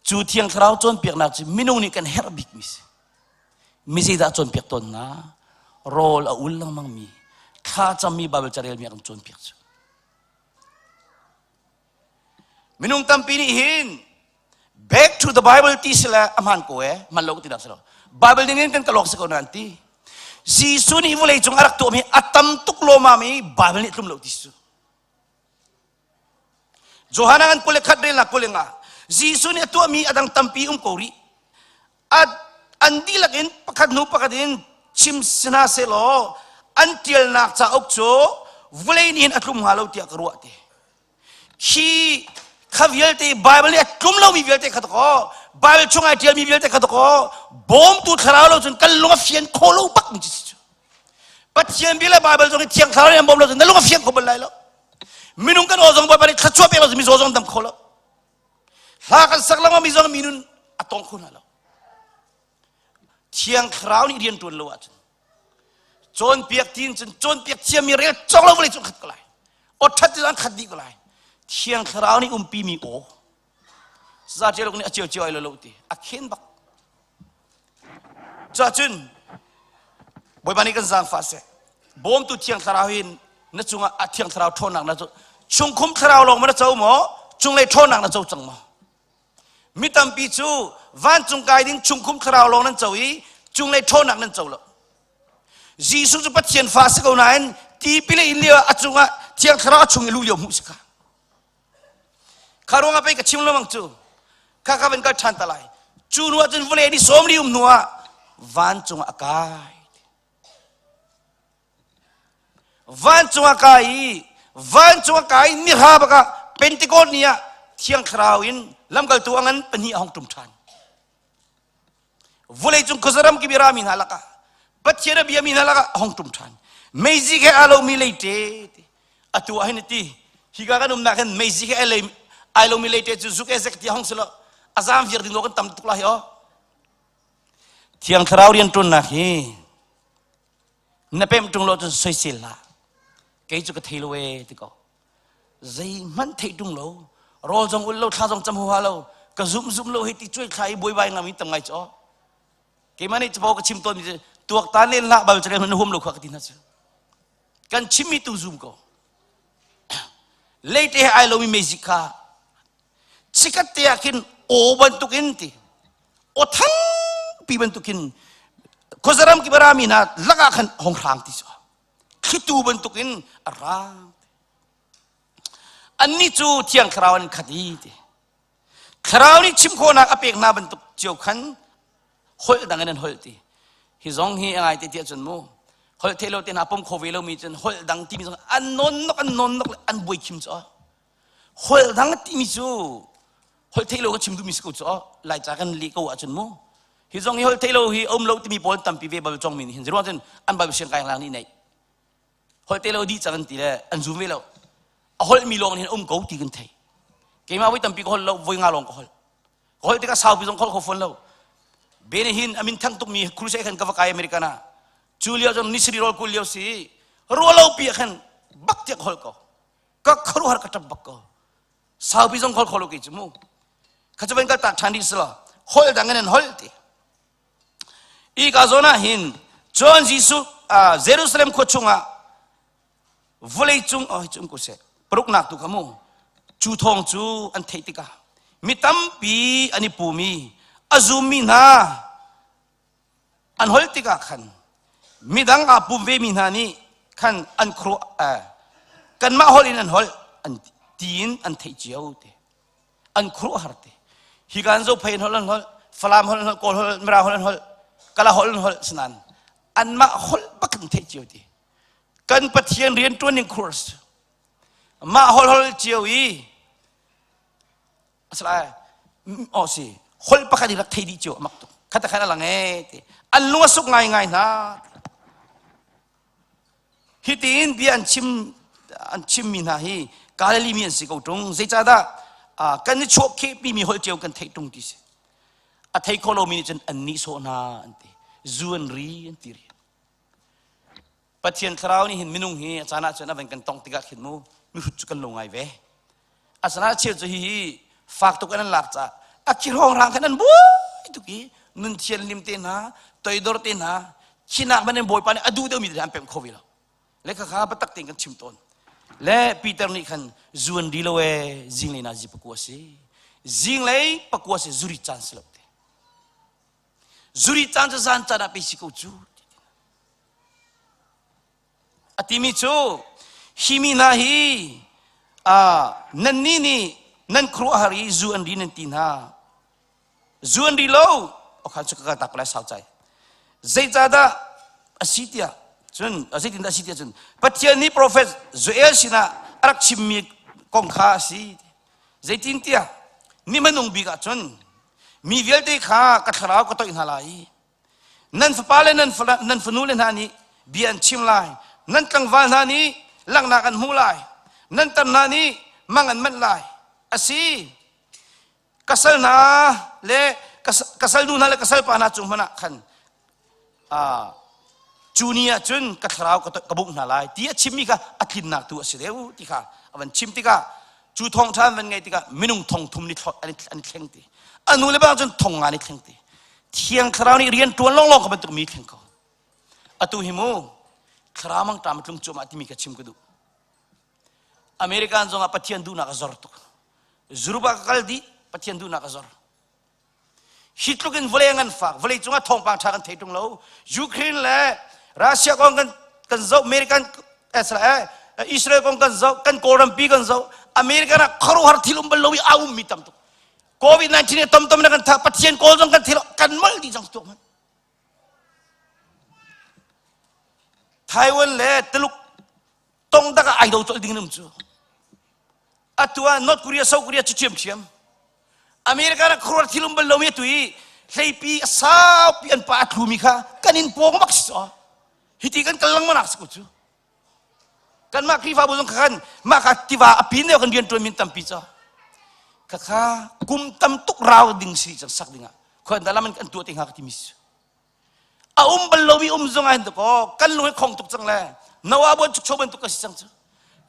cu thiang thlarau cawnpiaknak cu minung nih kan herh bikmi si mi zeidah cawnpiak tawn hna rawl a ul lengmang mi thla cammi Bible carelmi a kan cawnpiak cu Minung tampi nih hin back to the Bible ti si le a hmaan ko e, hman lo ti dak si lo. Bible ning in kan kalok si ko na an ti. Jesuh nih vawlei cung a rak tuahmi a tam tuk lawmam i Bible nih tlum lo ti si. Johan an kule khat rel na kule nga. Jesuh nih a tuahmi a dang tampi um ko rih. An dihlak in pakhat hnu pakhat in chim si hna sehlaw an ṭialnak cauk cu vawlei nih hin a tlum hnga lo tiah ka ruah ti. Khi kha vialte Bible nih a tlum lomi vialte kha kaw Bible chung ai ṭialmi vialte kha kaw bawmtu thlarau lo cun kan lung a fian kho lo bak mi cu Pathian bia le Bible zong hi thiang thlarau nih an bawm lo cun na lung a fiang kho bal lai lo. Minung kan aw zong Bawipa nih thluachuah pek lo cun mizaw zong dam kho lo. Hla kan sak lengmang mi zong mi nun a tong kho hna lo. Thiang Thlarau nih rian ṭuan lo ahcun cawnpiak tiin cun cawnpiak thiammi rel cawk lo vawlei cung khat ko lai. Aw ṭhat ti an khat dih ko lai. Thiang Thlarau nih umpi mi aw. Za ṭialuk nih a cio cio ai lo lo ti. A khen bak. Cuahcun Bawipa nih kan zaangfah seh. Bawmtu Thiang Thlarau hin na cungah a Thiang Thlarau ṭhawnnak na chungkhum thlarau lawng ma na co maw? Cunglei ṭhawnnak na co cang maw? Mi tampi cu vancung kai ding chungkhum thlarau lawng nan co i cunglei ṭhawnnak nan co lo. Jesuh cu Pathian fa si ko nain tipil a in lio ah a cungah Thiang Thlarau a chung i luh lio hmuh si kha. Kha ruangah pei ka chim lengmang cu kha kha van kal ṭhan ta lai. Cu hnu ah cun vawlei ni sawm li um hnu ah vancung ah a kai. Vancung ah kai i vancung ah kai nihra bak ah Pentecost ni ah Thiang Thlarau in lamkaltu a ngan pahnih a hong ṭum ṭhan. Vawleicung khuazaram kip i rami hna lakah Pathian a biami hna lakah a hong ṭum ṭhan. Meizik he aa lomi leite ti. Atu ah hin a ti. Hika kan umnak hin meizik he ai lomi leite cu zuk ezek ti a hong si lo. A zaam viar ding kan tam tuk lai hi aw. Thiang Thlarau rianṭuannak hi na pemh ṭung lo cun soisel hlah. Kei cu ka thei lo ee ti ko. Zeihmanh theih ṭung lo. Rawl zong ul lo, thla zong cam huaha lo. Ka zum zum lo hei ti cuai thla i buaibai ngam in tam ngai cu aw. Keimah nih capo ka chim tawn mi cu tuaktan len hlah bal cu na huam lo khua ka ti hna cu. Kan chimmi tu zum ko. Leite he ai lomi meizik kha chikat te ah khin aw bantukin ti aw thangpi bantukin khuazaram ki barami hna lakah khan hong hrang ti cu thlitu bantukin a rang annih cu thiang thlarau an khat i ti Thlarau nih chim khawhnak a pek hna bantuk cio khan holh dang in an holh ti. Hi zong hi a ngai te tiah cun mu holh thei lo te hna pom kho ve lomi cun holh dang timi zong an nawn nok an nawn nok le an buai khim cu holh dang timi cu holh thei lo ka chim duhmi si ko cu laica kan leh ko ahcun mu hi zong hi holh thei lo hi um lo timi pawl tampi ve bal chong mi nih hin ruang cun an Bible siang kai lang nih nei holh te lo dih cang an ti le an zum ve lo a holh mi lawng hin um ko ti kan thei keimah voi tampi ka holh lo voi nga lawng ka holh ka holh tikah saupi zong holh kho fawn lo bene hin amin thang tuk mi crusade khan ka va kai American ah cu lio cun nisri rol kul lio si rualo pi ah khan bak tiak holh ko ka kharu har ka tap bak ko saupi zong holh kho lo ke chu mu. Kha cu van kal tak ṭhan rih selaw holh dang in an holh ti. I ka zawn ah hin cun Jesuh Jerusalem khua chungah vawlei cung oh cung ko seh paruknak tu kha mu cu thawng cu an theih tikah mi tampi an i pum i a zummi hna an holh tikah khan midang aa pum vemi hna nih khan an khuaruah kanmah holh in an holh an tiin an theih cio te an khuaruahhar te hi kan zo phei an holh an holh falam holh an holh kawl holh mirang holh an holh kala holh an holh sinan anmah holh bak an theih cio ti kan pathian rian tuan ning course mah holh holh cio i asala oh si holh pakhat i rak thei dih cio amak tuk khata khan alang e ti an lung a suk ngai ngai hna hi tiin bia an chim an chimmi hna hi Galilee mi an si ko tung zeicahdah kan i chuah khehpi mi holh cio kan theih tung ti si a thei kho lomi nih cun an nihsawh hna an ti zu an ri an ti ri Pathian thlarau nih hin minung hi a caan ah cun a van kan tong tikah khin mu mihrut cu kan lo ngai ve. Asana cheu cu hihi fak tuk in an lak caah a khi hrawng khan an buai tuk i nun thianhlim te hna toidor te hna khinak man in Bawipa nih a duh deuhmi te an pemh kho ve lo. Le khakha biatak tein kan chim tawn. Le Peter nih khan zu an ri lo ee zinglei na zi pakua si. Zinglei pakua si zuri caan si lo te. Zuri caan cu zan caan ah pe si ko cu. A timi cu hi mi hna hi nannih nih nan khuaruahhar i zu an ri nan ti hna. Zu an ri lo okhan cu ka kal tak lai sau cai. Zeicahdah a si tiah cun zeitindah a si tiah cun Pathian nih profet Joel sinah a rak chimmi kong kha a si. Zeitintiah ni hmanung bik ah cun mi vialte kha ka thlarau ka toih hna lai i Nan fapa le nan fanu le hna nih bia an chim lai. Nan tlangval hna nih langhnak an hmuh lai. Nan tar hna nih mang an manh lai. A si. Ka sal hna le ka salnu hna le ka salpa hna cung hmanh ah khan cu ni ah cun ka thlarau ka bungh hna lai ti a chimmi kha a tlinnak tu a si deuh ti kha a van chim tikah cu thawngṭha an van ngaih tikah minung thong thum nih an i thleng ti a nu le bang cun thong nga nih thleng ti thiang thlarau nih rian ṭuan lawnglawng ka bantuk mi thleng ko atu hi mu thlarau mangṭam tlung cuahmah timi ka chim ka duh American zongah Pathian duhnak a zor tuk Zurup ah ka kal dih Pathian duhnak a zor Hi tluk in vawlei ngan fak, vawlei cungah thawngpang ṭha kan thei ṭung lo. Ukraine le Russia kong kan kan zoh, American eh, Israel kong kan zoh, kan Kawlrampi kan zoh. American ah khuaruahhar thil um bal lo i a ummi tam tuk. COVID-19 he tom tom na kan tha, Pathian kawl zong kan thil kan molh dih cang tuk man. Taiwan le Tuluk tong tak ah ai do colh ding in um cu. Atu ah North Korea, South Korea cu ṭhiamṭhiam. America rak khuaruat thil um bal lomi atu i hleipi a saupi an pa a thlumi kha kan in pawng bak si caw. Hiti kan kal lengmang nak si ko cu. Kanmah Khrihfabu zong kha kan mah kha tiva a pin deuh kan rian ṭuan min tampi caw. Khakha kum tam tuk rau ding si cang sak dingah khoi dah lam in kan tuah te hnga ka timi si. A um bal lomi um zong ah hin kaw kan lung hi khong tuk cang le Noah buan chukcho bantuk ka si cang cu.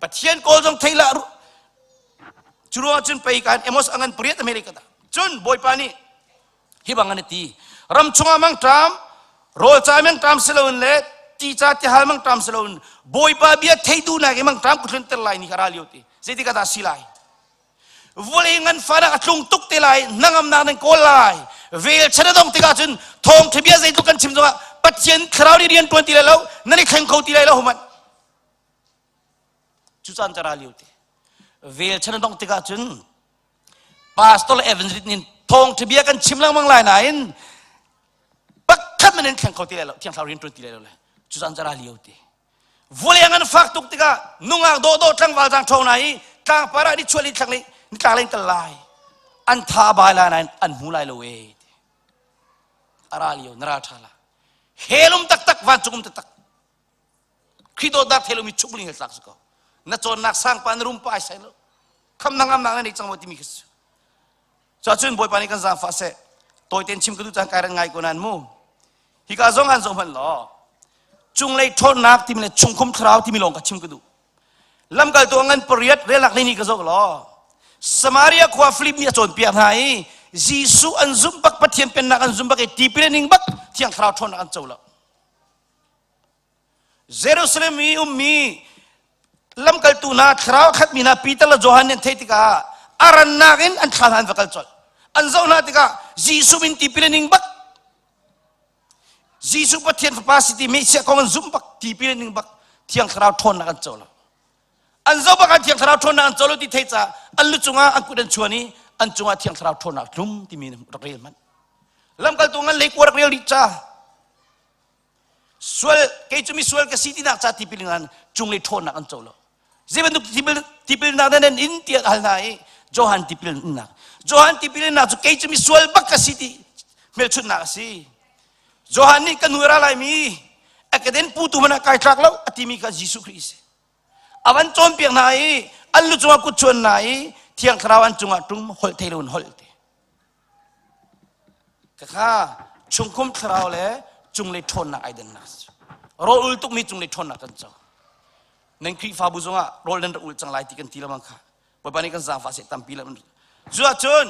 Pathian kawl zong thei lah cu ruang cun pei kan Amos angan pariat America da. Cun Bawipa nih hi bang an ti ram chungah mangṭam rawl ca mangṭam si loin le ti ca tihal mangṭam si loin Bawipa bia thei duhnak i mangṭam ku tlunter lai ni kha ra lio ti zeitik ah dah si lai Vawlei nganfahnak a tlung tuk te lai, hnangamnak nan kawl lai. Vel chan a dong tikah cun thawngṭha bia zeitluk kan chim zongah Pathian thlarau nih rian ṭuan ti lai lo, nan i thleng kho ti lai lo human. Cu caan cara lio te. Vel chan a dong tikah cun Pastor le Evangelist nih thawngṭha bia kan chim lengmang lai nain pakhat man in thleng kho ti lai lo, thiang thlarau rian ṭuan ti lai lo le. Cu caan cara lio te. Vawlei an fak tuk tikah nungak dawhdawh tlangval zang ṭhawng hna i tlangpar ah nichuah li thlang nitlang lei kal lai an tha bai lai nain an hmu lai lo e a ra lio na ral ṭha la helum taktak vancung um taktak Khrih dawtnak thei lomi chuk ling he tlak si ko na cawnnak sangpa na rum pa ai sai lo kham na ngamnak na nei cang maw timi khi si Cuahcun Bawipa nih kan zaangfah seh. Tawi tein chim ka duh caan kai ran ngai ko nain mu. Hika zong han zoh hmanh law cunglei ṭhawnnak timi le chungkhum thlarau timi lawng ka chim ka duh. Lamkaltu a ngan pariat relnak lei ni ka zoh law. Samaria khua Filip nih a cawnpiak hna i Jesuh an zumh bak Pathian pennak an zumh bak i tipil an ing bak Thiang Thlarau ṭhawnnak an co lo. Jerusalem i ummi lamkaltu hna thlarau khatmi hna Peter le Johan nih an theih tikah a rannak in an thla hna an va kal colh. An zoh hna tikah Jesuh min tipil an ing bak Jesuh Pathian fapa si ti Messiah kong an zumh bak tipil an ing bak Thiang Thlarau ṭhawnnak an co lo. An zoh bak ah Thiang Thlarau ṭhawnnak an co lo ti theih caah an lu cungah an kut an chuan i an cungah Thiang Thlarau ṭhawnnak tlum timi rak rel hmanh. Lamkaltu ngan leikua rak rel rih ca. Sual kei cu misual ka si tinak ca tipil ngan cunglei ṭhawnnak an co lo. Zei bantuk tipil tipilnak nan an in tiah hal hna i Johan tipil innak. Johan tipil innak cu kei cu misual bak ka si ti hmelchunhnak a si. Johan nih ka nu ra laimi a keden putu hmanh ah kai tlak lo a timi kha Jesuh Khrih a si. A van cawnpiak hna i an lu cungah kut chuan hna i Thiang Thlarau an cungah ṭum holh thei loin holh ti. Khakha chungkhum thlarau le cunglei ṭhawnnak ai dannak si. Rawl ul tukmi cunglei ṭhawnnak kan co. Nan Khrihfabu zongah rawl nan rak ul cang lai ti kan ti lamang kha. Bawipa nih kan zaangfah seh tampi lam. Cu ahcun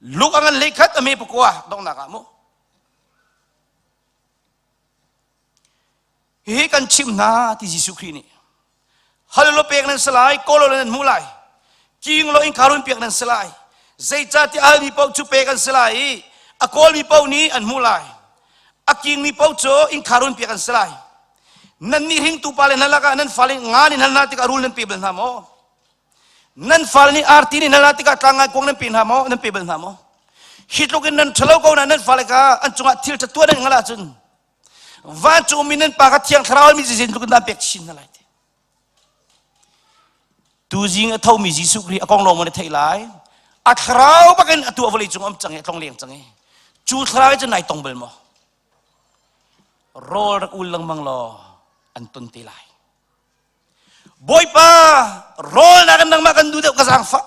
Luke a ngan hleikhat a me pakua donghnak ah mu. Hihi kan chimh hna ti Jesuh Khrih nih. Hal law pek nan si lai, kawl law nan hmuh lai. King law innka run piak nan si lai. Zeicahtiah a halmi paoh cu pek an si lai i a kawlmi paoh nih an hmuh lai. A kingmi paoh cu innka run piak an si lai. Nannih hringtu pale hna lakah nan fale nga nih hal hna tikah rul nan pe bal hna maw? Nan fale nih arti nih hal hna tikah tlangngai kuang nan pe hna maw? Nan pe bal hna maw? Hi tluk in nan ṭhalo ko na nan fale kha an cungah thil ṭha tuah nan hngalh ahcun vancung mi nan pa kha thiang thlarau mi zizin tluk in daan pek chin hna lai ti tuzing a thomi Jesuh Khrih a kong lawng maw na theih lai a thlarau bakin atu a vawlei cung um cang i a tlong leng cang i cu thlarau cu nai tong bal maw rawl rak ul lengmang law an ton te lai Bawipa rawl na kan nangmah kan duh deuh ka zaangfah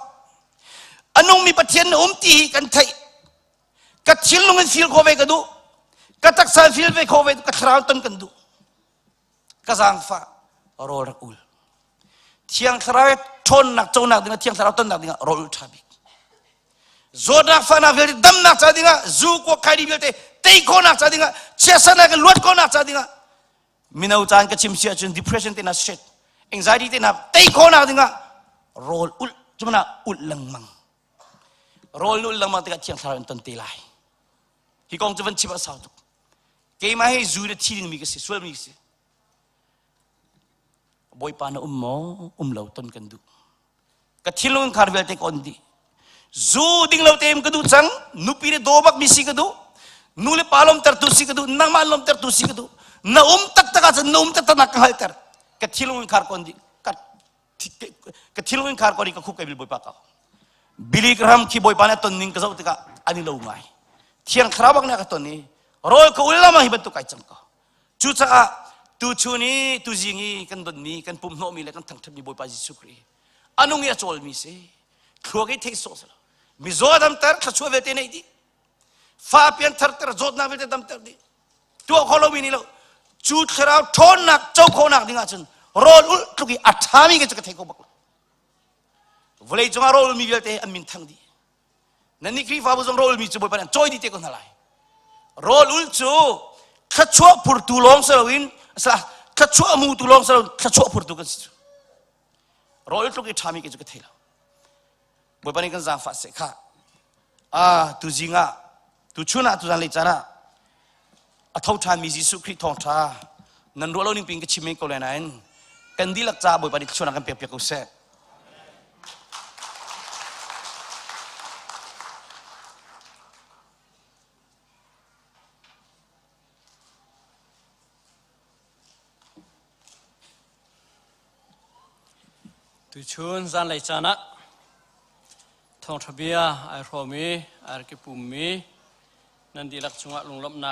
a nungmi Pathian na um ti hi kan theih ka thinlung in feel khawh ve ka duh ka taksa in feel ve khawh ve ka thlarau ton kan duh ka zaangfah rawl rak ul thiang thlarau ṭhawnnak conak dingah thiang thlarau tonnak dingah rawl ul ṭha bik zawtnak fahnak vialte damnak ca dingah zu kuak khaidi vialte tei khawhnak ca dingah chiatsernak in luat khawhnak ca dingah mino caan ka chim si ahcun depression te na shit anxiety te na tei khawhnak dingah rawl ulh cumana ulh lengmang Rawl nul lengmang tikah Thiang Thlarau in ton te lai. Hi kong cu van chim a sau tuk. Keimah hi zu le thi dingmi ka si, sualmi ka si. Bawipa na um maw? Um lo ton kan duh. Ka thinlung khar vialte ka on dih. Zu ding lo tein ka duh cang, nupi le daw bak mi si ka duh. Nu le pa lawmtertu si ka duh, nangmah lawmtertu si ka duh. Na um taktak ahcun na um taktak nak ka hngalhter. Ka thinlung in khar ka on dih. Ka ka thilung in khar ko ka khup kai bil bawipa ka Billy Graham khi bawipa nih a ton ning ka zoh tikah an i lo ngai thiang thlarau bak nih a ka ton i rawl ka ul lama hi bantuk ai cang ko cucaah tu chun i tu zing i kan donmi kan pum hnawhmi le kan thangṭhatmi bawipa Jesuh Khrih a nung i a cawlmi si thluak i theih sawh si lo mizaw a damter thluachuah vialte neih dih fa pian tharter zawtnak vialte damter dih tuah kho lomi nih lo cu thlarau ṭhawnnak co khawhnak ding ahcun rawl ulh tluk i a ṭhami ke cu ka thei kho bak lo vawlei cungah rawl ulmi vialte an min thang dih nannih Khrihfabu zong rawl ulmi cu Bawipa nih an cawi dih te ko hna lai rawl ul cu thluachuah phurtu lawng si loin thluachuah hmutu lawng si loin thluachuah phurtu kan si cu rawl ul tluk i ṭhami ke cu ka thei lo Bawipa nih kan zaangfah seh khah. Ah, tu zing ah, tu chun ah, tu zan lei caan ah, a tho ṭhanmi Jesuh Khrih thawngṭha nan ruah lo ning pin ka chim men ko lai nain kan dihlak caah Bawipa nih thluachuahnak kan pek piak ko seh.
Tuchun zanlei caan ah thawngṭha bia ai hrawm i ai rak i pummi nan dihlak cungah lunglawmhnak.